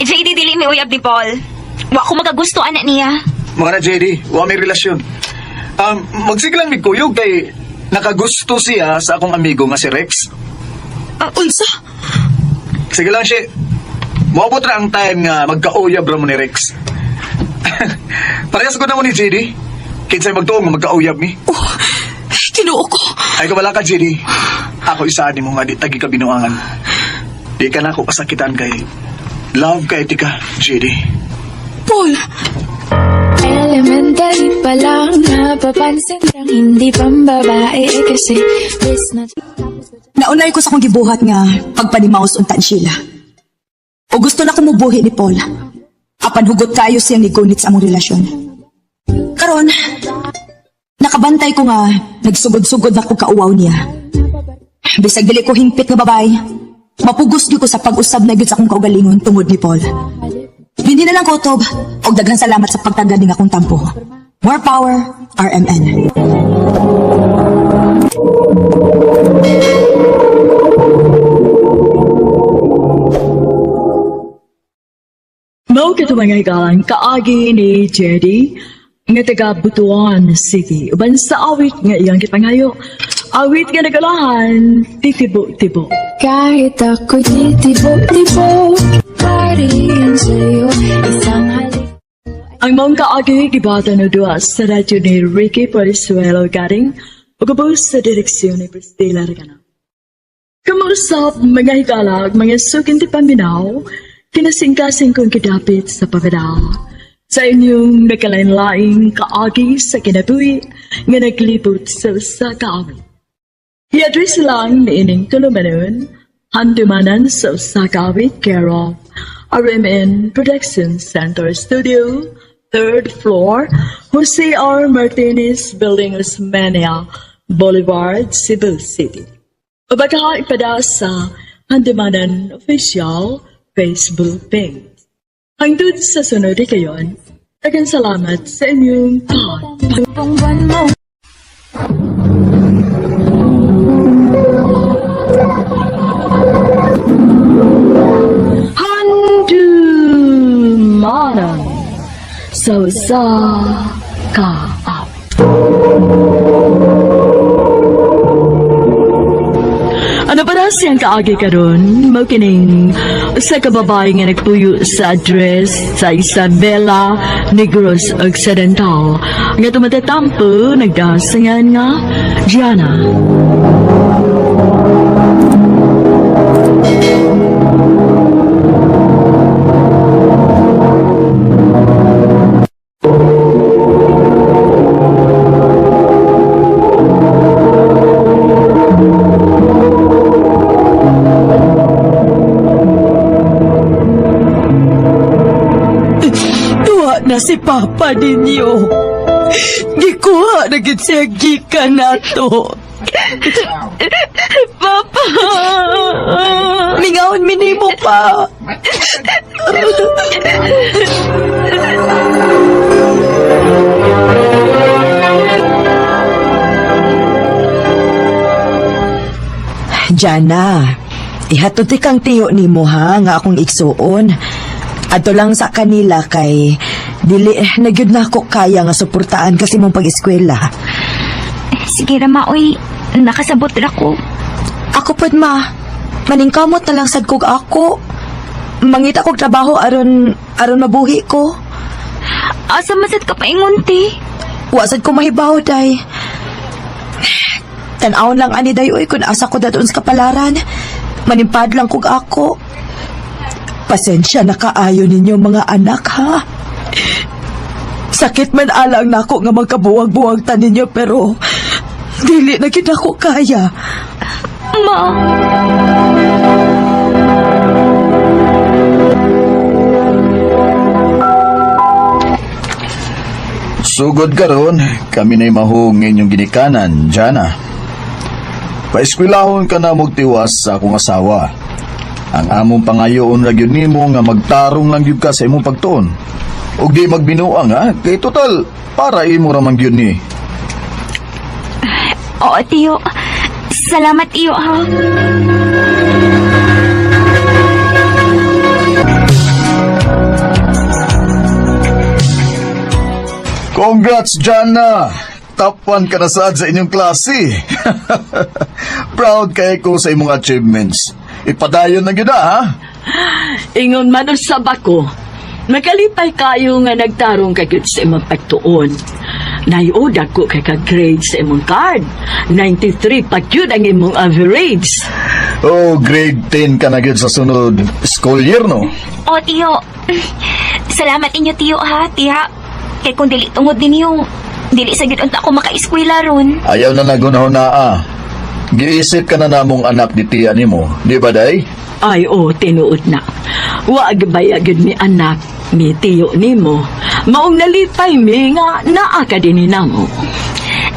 S2: JD dili mi uyab ni Paul. Wa ko magagusto ana niya.
S8: Mga na JD, wa may relasyon. Magsige lang ni Kuyog kay nakagusto siya sa akong amigo nga si Rex.
S4: Unsa?
S8: Sige lang siya. Moabot ra ang time nga magkauyab ra mo ni Rex. Parehas ko na mo ni JD. Kinsay magtuo nga magkauyab mi.
S4: Oh, Kinoo ko.
S8: Ay kabala ka, JD. Ako isa ni mo nga di tagi ka binuangan. Di ka na ako pasakitan kay love kay tika, JD.
S4: Paul,
S7: Elementary pa lang napapansin kang hindi pambabae eh, kasi business.
S1: Naunay ko sa akong gibuhat nga pagpanimaos unta ni Sheila. O gusto na kumubuhi ni Paul. Apan hugot kayo siyang nigunit sa among relasyon. Karon, nakabantay ko nga nagsugod-sugod na ko kauwaw niya. Bisag dili ko hingpit nga babay, mapugos gyud ko sa pag-usab na gyud sa akong kaugalingon tungod ni Paul. Hindi na lang kutob, og daghan salamat sa pagtagad ning akong tampo. More power, RMN.
S9: Mao kato mga higalan, kaagi ni Jerry nga taga Butuan City. Uban sa awit nga iyang gipangayo. Awit nga nagalahan, titibo-tibo.
S7: Kahit ako'y titibo-tibo, pariyan sa'yo, isang halik.
S1: Ang maong kaagi gibata no duha sa radyo ni Ricky Polisuelo Garing ug ubos sa direksyon ni Priscilla Regana. Kamausap mga higalag, mga sukinti paminaw, kinasingkasing kong kidapit sa pagadaw. Sa inyong nagkalain-laing kaagi sa kinabuhi nga naglibot sa usa ka awit. I-address lang ni ining tulumanon, handumanan sa usa ka awit care of RMN Production Center Studio, third floor, Jose R. Martinez Building, Osmeña Boulevard, Cebu City. O baka ipada sa Handumanan Official Facebook page. Hangtod sa sunod kayon, daghang salamat sa inyong pag
S7: Buong buwan mo.
S1: Handumanan sa usa ka awit. Ano pa na siyang kaagi karon? Mao kining usa ka babae nga nagpuyo sa address sa Isabela Negros Occidental nga tumatatampo nagdasangan nga Gianna.
S4: Duha na si Papa ninyo. Gikuha na gid siya gikan nato.
S2: Papa!
S4: Mingawon minimo pa. Jana, ihatod ti kang tiyo nimo ha nga akong igsuon. Adto lang sa kanila kay dili na gyud nako kaya nga suportaan kasi mong pag-eskwela.
S2: Sige ra ma, oy. Nakasabot ra ko.
S4: Ako pod ma, maningkamot na lang sad kog ako. Mangita kog trabaho aron aron mabuhi ko.
S2: Asa man sad ka paingon, ti?
S4: Wa sad ko mahibaw day. Tan-awon lang ani day oy kun asa ko dadon sa kapalaran. Manimpad lang kog ako. Pasensya na kaayo ninyo mga anak ha. Sakit man alang nako nga magkabuwag-buwag ta ninyo pero dili na gid ako kaya.
S2: Ma!
S8: Sugod karon, kami na'y mahong inyong ginikanan, Jana. Paeskwelahon ka na magtiwas sa akong asawa. Ang among pangayoon ra gyud nimo nga magtarong lang gyud ka sa imong pagtuon. Ug di magbinuang ha, kay total para imo ra man gyud ni.
S2: Oo, tiyo. Salamat, tiyo, ha?
S8: Congrats, Jana! Top 1 ka na saad sa inyong klase. Proud kay ko sa imong achievements. Ipadayon na gyud ah, ha.
S1: Ingon man usab ako, makalipay kayo nga nagtarong ka gyud sa imong pagtuon. Nayoda ko kay ka grade sa imong card. 93 pa gyud ang imong average.
S8: Oh, grade 10 ka na gyud sa sunod school year, no?
S2: Oo, tiyo. Salamat inyo, tiyo, ha, tiya. Kay kung dili tungod ninyo, dili sa gyud unta ako makaeskwela ron.
S8: Ayaw na nagunahon na ah. Giisip ka na namong anak ni tiya nimo, di ba day?
S1: Ay, oh, tinuod na. Wag baya gyud ni anak ni tiyo nimo. Maong nalipay mi nga naa ka dinhi namo.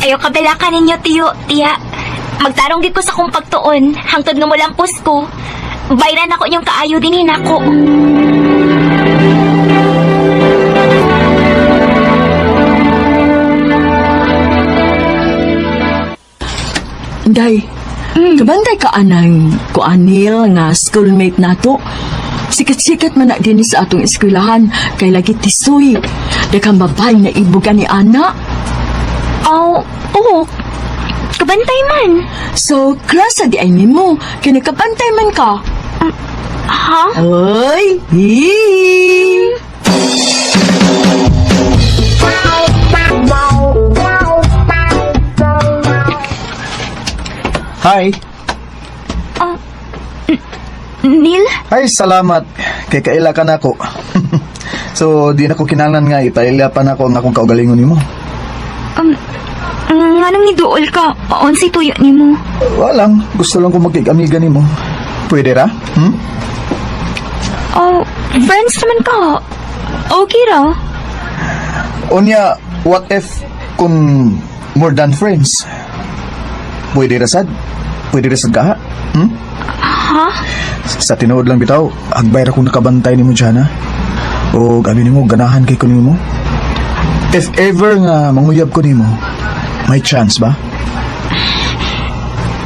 S2: Ayaw kabalakan ninyo, tiyo, tiya. Magtarong gid ko sa kong pagtuon, hangtod nga mulampos ko. Bayran ako inyong kaayo din hinako.
S1: Day, kabantay ka anang kuanil nga schoolmate nato. Sikat-sikat man na din sa atong eskwelahan kay lagi tisoy. Daghang babae na ibugan ni ana.
S2: Oh, oo. Kabantay man.
S1: So, klasa di ay nimo, kay nakabantay man ka.
S2: Ha?
S1: Oy, hee!
S8: Hi.
S2: Neil?
S8: Ay, salamat. Kay kaila ka na ako. So, di na ko kinahanglan nga ipaila pa na ako ang akong kaugalingon nimo.
S2: Nganong niduol ka? Unsay tuyo nimo?
S8: Walang, gusto lang ko magkig-amiga nimo. Pwede ra? Hmm?
S2: Oh, friends naman ka. Okay ra.
S8: Unya, what if kung more than friends? Pwede ra sad? Pwede ra sad ka? Ha? Hmm?
S2: Ha?
S8: Sa tinuod lang bitaw, agbay ra kong nakabantay nimo dyan ha. O gabi nimo, ganahan kay ko nimo. If ever nga manguyab ko nimo, may chance ba?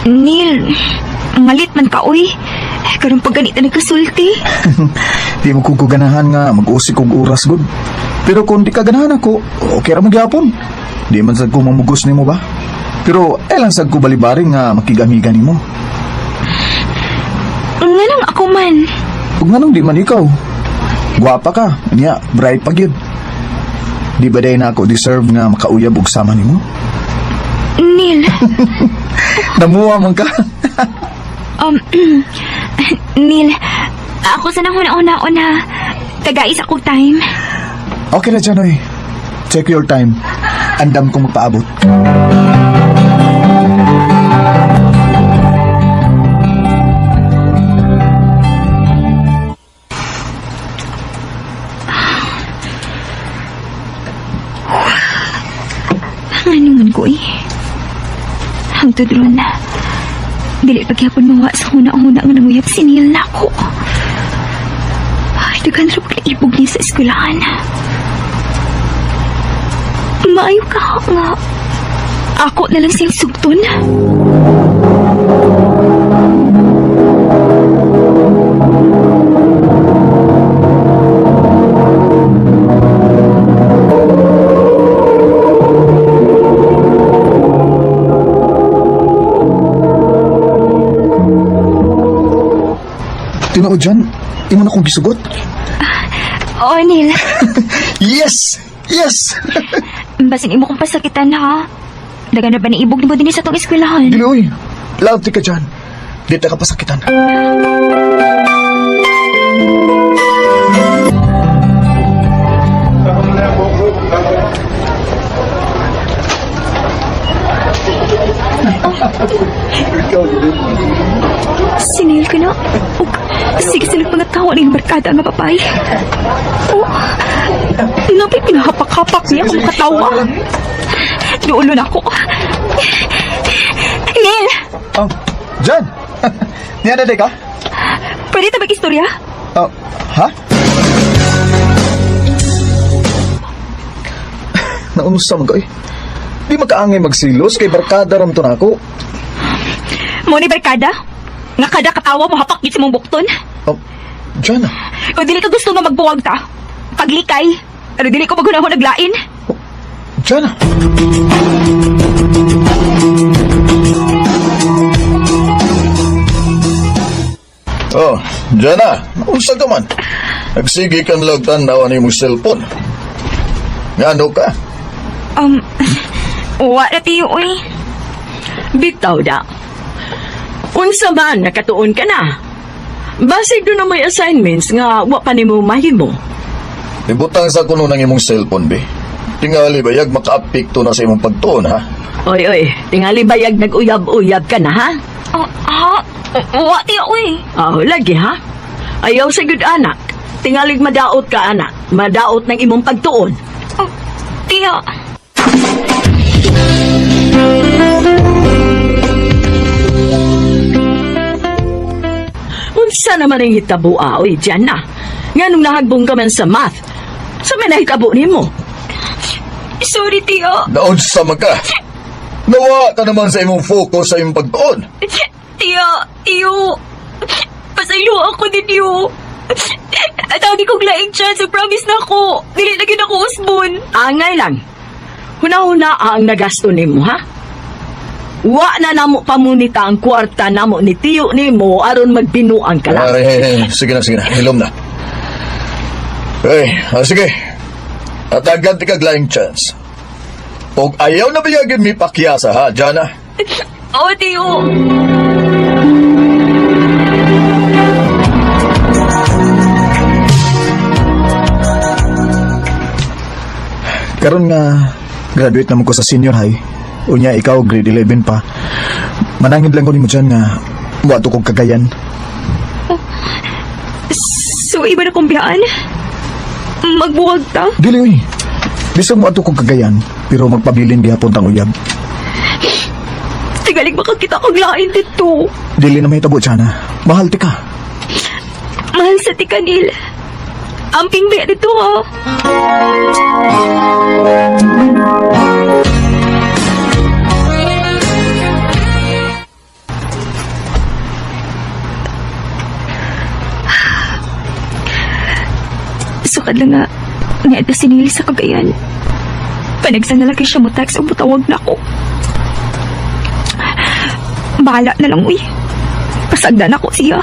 S2: Neil, malit man ka, uy. Karon pag ganito nagkasulti.
S8: Di mo ko ganahan nga mag-usik og oras gud. Pero kung di ka ganahan ako, okay ra mo gyapon. Di man sad ko mamugos nimo ba? Pero ay lang sad ko balibari nga makigamiga nimo.
S2: Nganong ako man?
S8: Ug nganong di man ikaw? Gwapa ka, niya, bright pa gyud. Di ba day na ako deserve nga makauyab og sama nimo?
S2: Neil,
S8: Namuha man ka.
S2: um, Neil, ako sa nang una-una-una. Tagais akong time.
S8: Okay na dyan, oy. Take your time. Andam kong magpaabot.
S2: Ano man ko eh. Hangtod ron na. Dili pagyapon mawa sa una-una nga nanguyab si Neil na ako. Ay, daghan ra pag ibog niya sa eskwelahan. Maayo ka nga. Ako na lang siyang sugton.
S8: Tinuod dyan, imo na kong gisugot.
S2: Oo, Neil.
S8: Yes! Yes!
S2: Basin imo kong pasakitan ha. Daghan na ba ni ibog nimo dinhi sa tong eskwelahan?
S8: Dili, oy. Love ka dyan. Di ta ka pasakitan.
S2: barkada nga babae. Oh, tinapay pinahapak-hapak niya kung makatawa. Dulo na ako. Neil!
S8: Oh, Jan! Niya na ka?
S2: Pwede ta mag-istorya?
S8: Oh, ha? Naunsa man ko eh. Di makaangay magsilos kay barkada ram to nako.
S2: Mo ni barkada? Nga kada katawa mo hapak gid sa mong bukton?
S8: Oh, Jana.
S2: O dili ka gusto nga magbuwag ta? Paglikay. Pero dili ko magunahon naglain.
S8: Jana. Oh, Jana, unsa ka man? Nagsige kang lagtan-aw ni mong cellphone. Ngano ka?
S2: Wa na tiyo, oy.
S1: Bitaw da. Unsa man nakatuon ka na. Basig doon na may assignments nga wa pa nimo mahimo.
S8: Ibutang sa kuno ng imong cellphone, be. Tingali bayag makaapekto na sa imong pagtuon, ha?
S1: Oy oy, tingali bayag nag-uyab-uyab ka na ha?
S2: Oh, ha? Wa tiyo, oy.
S1: Oh, lagi ha? Ayaw sa good anak. Tingalig madaot ka anak. Madaot ng imong pagtuon.
S2: Oh, tiyo.
S1: Unsa naman ang hitabo oy, diyan na. Nganong nahagbong ka man sa math? Sa may nahitabo nimo?
S2: Sorry, tiyo.
S8: Naunsa man ka? Nawa ka naman sa imong focus sa imong pagtuon.
S2: Tiyo, tiyo. Pasaylo ako ninyo. At ang kong laing chance, promise na ako. Dili na gyud ako usbon.
S1: Angay lang. Huna-huna ang nagasto nimo, ha? Wa na namo pamunita ang kwarta namo ni tiyo nimo aron magbinuang ka lang.
S8: Ay, hey, hey, sige na, sige na. Hilom na. Hey, sige. At agad kag laing chance. Og ayaw na bayagin mi pakyasa, ha, Jana?
S2: Oo, tiyo.
S8: Karon nga graduate naman ko sa senior high. Unya ikaw grade 11 pa. Manangin lang ko nimo dyan nga muadto kog Cagayan.
S2: So, iba na kong biyaan? Magbuwag ta?
S8: Dili oy. Bisag muadto kog Cagayan, pero magpabilin gihapon tang uyab.
S2: Tigalig makakita kong lain dito.
S8: Dili na mahitabo Jana. Mahal ti ka.
S2: Mahal sa tikanil. Amping biya dito, ha? Sukad lang nga, nga si Neil sa Cagayan. Panagsan na lang kay siya mo text o mutawag na ako. Bahala na lang, uy. Pasagdan ako siya.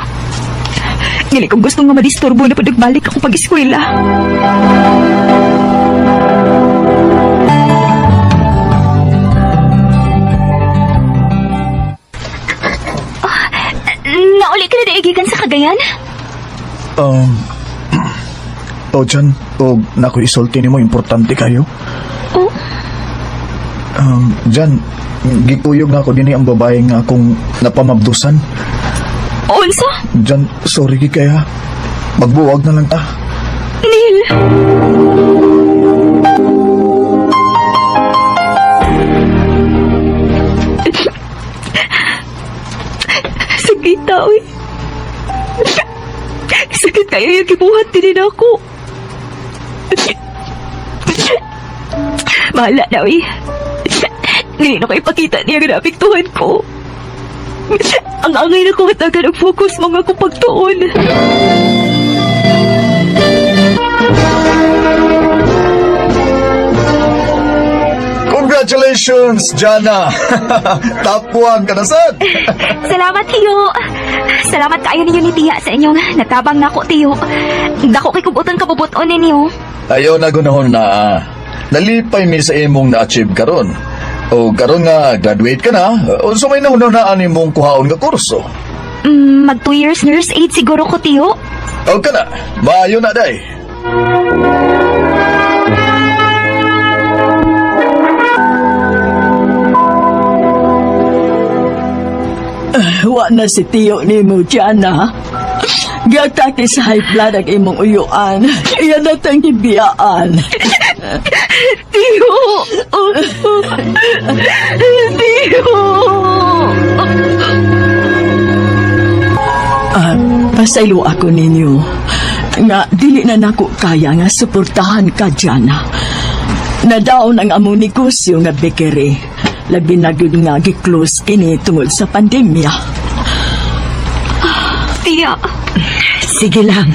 S2: Dili ko gusto nga madisturbo na pag ako pag-eskwela. Ah, nauli ka na daigikan sa Cagayan?
S8: Oh, Jan, og nako isulti nimo importante kayo.
S2: Oh,
S8: Jan, gikuyog na ako dinhi ang babae nga akong napamabdusan.
S2: unsa?
S8: Jan, sorry gi kaya. Magbuwag na lang ta.
S2: Neil! Sakit uy. Sakit kayo yung gibuhat din ako. Bahala na, uy. Hindi na kayo ipakita niya nga naapektuhan ko. Ang angay na ko at agad ang focus mga akong pagtuon.
S8: Congratulations, Jana! Top 1 ka na sad!
S2: Salamat, Tiyo. Salamat kaayo ninyo ni Tiya sa inyong natabang nako, Tiyo. Dako kay kubutan kabubuton ninyo.
S8: Ayaw na gunahon na ah. Nalipay mi sa imong na-achieve karon. O karon nga graduate ka na, unsa may nahunahunaan nimong kuhaon nga kurso?
S2: Mag 2 years nurse aid siguro ko, Tiyo.
S8: O ka na, maayo na day.
S1: Wa na si tiyo nimo Jana. Giatake sa high blood ang imong uyuan. Iyan na tang gibiyaan. Tiyo! Tiyo! Ah, pasaylo ako ninyo. Nga, dili na nako kaya nga suportahan ka, Jana. Nadaon ang among negosyo nga bakery. Labi na gyud nga gi-close kini tungod sa pandemya.
S2: Tiya,
S4: Sige lang,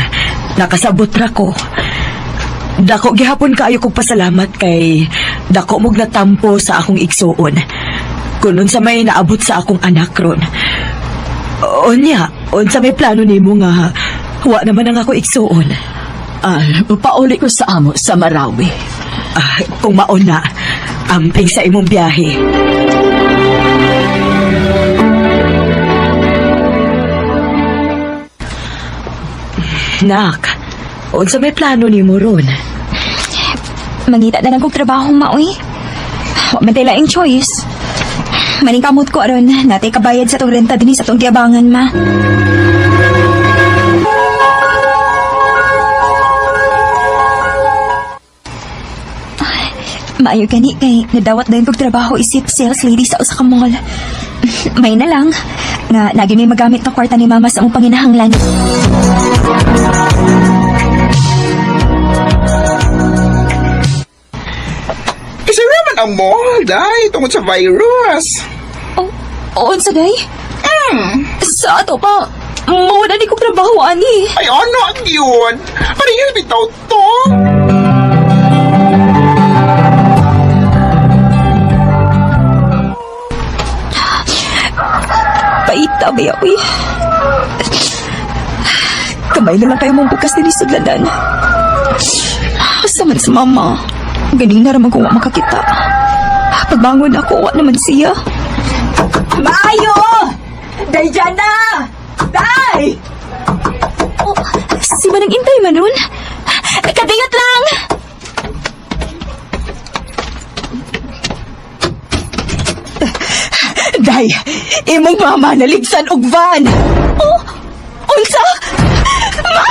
S4: nakasabot ra ko. Dako gihapon kaayo kog pasalamat kay dako mog natampo sa akong igsuon. Kun unsa may naabot sa akong anak ron. Unya, unsa may plano nimo nga wa naman ang ako igsuon.
S1: Ah, pauli ko sa amo sa Marawi.
S4: Ah, kung mauna, amping sa imong biyahe. Nak, unsa may plano nimo ron?
S2: Mangita na lang kog trabaho, maoy. Wa man tay laing choice. Maningkamot ko aron natay kabayad sa tong renta dinhi sa tong giabangan, ma. Maayo gani kay nadawat dayon kog trabaho isip sales lady sa usa ka mall. May na lang nga lagi may magamit na kwarta ni mama sa among panginahanglan.
S3: Kasi naman ang mall, day, tungod sa virus.
S2: Oh, unsa day? Sa ato pa, mawala ni kong trabaho ani.
S3: Ay, ano ang yun? Parehas bitaw to.
S2: Paita ba uy? Kamay na lang kayo mong bukas din sudlanan. Asa man sa mama. Ganing na ramang kung wa makakita. Pagbangon ako, wa naman siya.
S4: Maayo! Day, Jana! Day!
S2: Oh, si Manang Intay man ron. Kadiyot lang!
S4: Day, imong mama naligsan og van.
S2: Oh, unsa? Ma!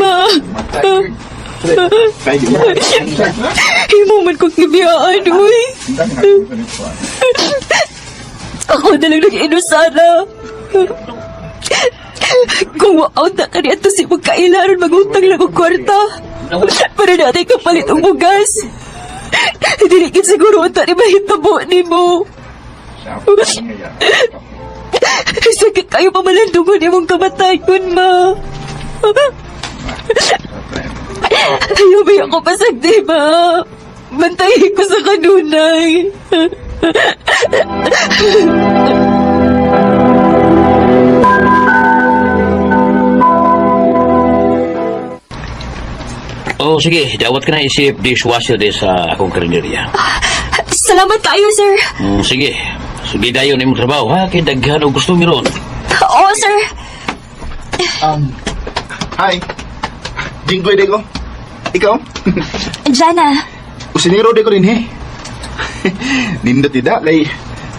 S2: Ma! Himo man kong gibiyaan, uy. Ako na lang nag-inusana. Kung wa-out na kaniya to si magkailaron, magutang lang og kwarta. Para natin kapalit og bugas. Dili gid siguro unta ni mahitabo nimo. Sakit kayo pamalandungon imong kamatayon, ma. Ayaw ba ako pasagdi, ma? Bantayin ko sa kanunay.
S11: Oh, sige, dawat ka na isip dishwasher di sa akong karinderya.
S2: Salamat kayo, sir.
S11: Sige, sige dayon imong trabaho ha, kay daghan og gusto meron.
S2: Oo, sir.
S3: Hi. Jinggoy de ko. Ikaw?
S2: Jana,
S3: Usinero de ko din, he. Nindot ida kay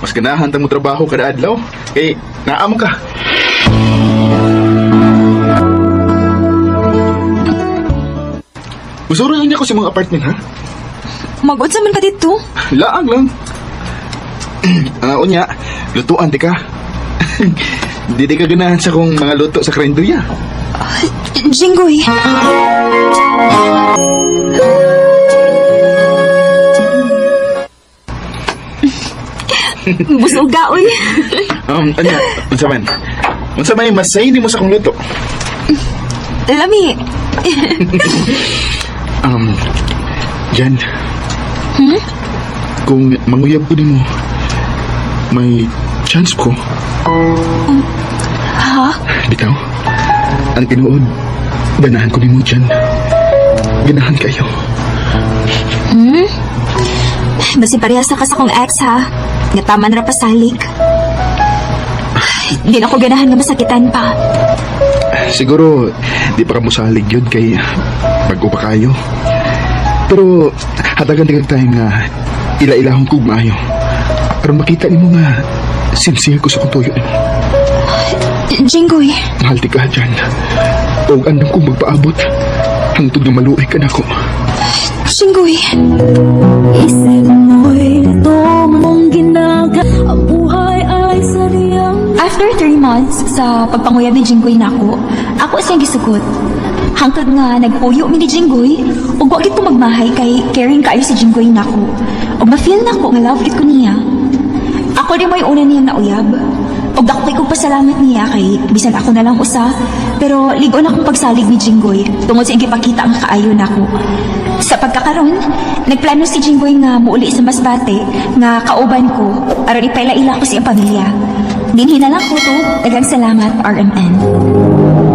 S3: mas ganahan tang mo trabaho kada adlaw kay naamo ka. Usuro niya ko sa mga apartment ha.
S2: mag-unsa man ka dito?
S3: Laag lang. Ah, unya, lutuan di ka. Di di ka ganahan sa kong mga luto sa karinderya.
S2: Jinggoy. Busuga, uy.
S3: Anya, unsa man? Unsa may masay nimo sa kong luto?
S2: Lami.
S3: Jan. Kung manguyab ko nimo, may chance ko.
S2: Ha?
S3: Bitaw. Ang tinuod, ganahan ko nimo Jan. Ganahan kayo.
S2: Basi parehas na ka sa kong ex, ha? Nga taman ra pasalik. Ay, di na ako ganahan nga masakitan pa.
S3: Siguro, di pa ka mosalig yun kay bago pa kayo.
S6: Pero hatagan di kag time nga ila-ilahon kog maayo. Aron makita nimo nga sincere ko sa akong tuyo nimo.
S2: Jinggoy,
S6: Mahal ti ka, Jan. Og andam kong magpaabot. Hangtod nga maluoy ka nako.
S2: Jinggoy.
S7: Isip mo'y ito mong ginaga. Ang buhay ay sadyang
S2: After 3 months sa pagpanguyab ni Jinggoy nako, ako siyang gisugot. Hangtod nga nagpuyo mi ni Jinggoy, ug wa gid ko magmahay kay caring kaayo si Jinggoy nako. Ug ma-feel nako nga love gid ko niya. Ako din mo'y una niyang nauyab. Ug dako kay kong pasalamat niya kay bisan ako na lang usa, pero lig-on akong pagsalig ni Jinggoy tungod sa iyang gipakita ang kaayo nako. Sa pagkakaron, nagplano si Jinggoy nga muuli sa Masbate nga kauban ko aron ipaila-ila ko sa iyang pamilya. Dinhi na lang ko to. Daghang salamat, RMN.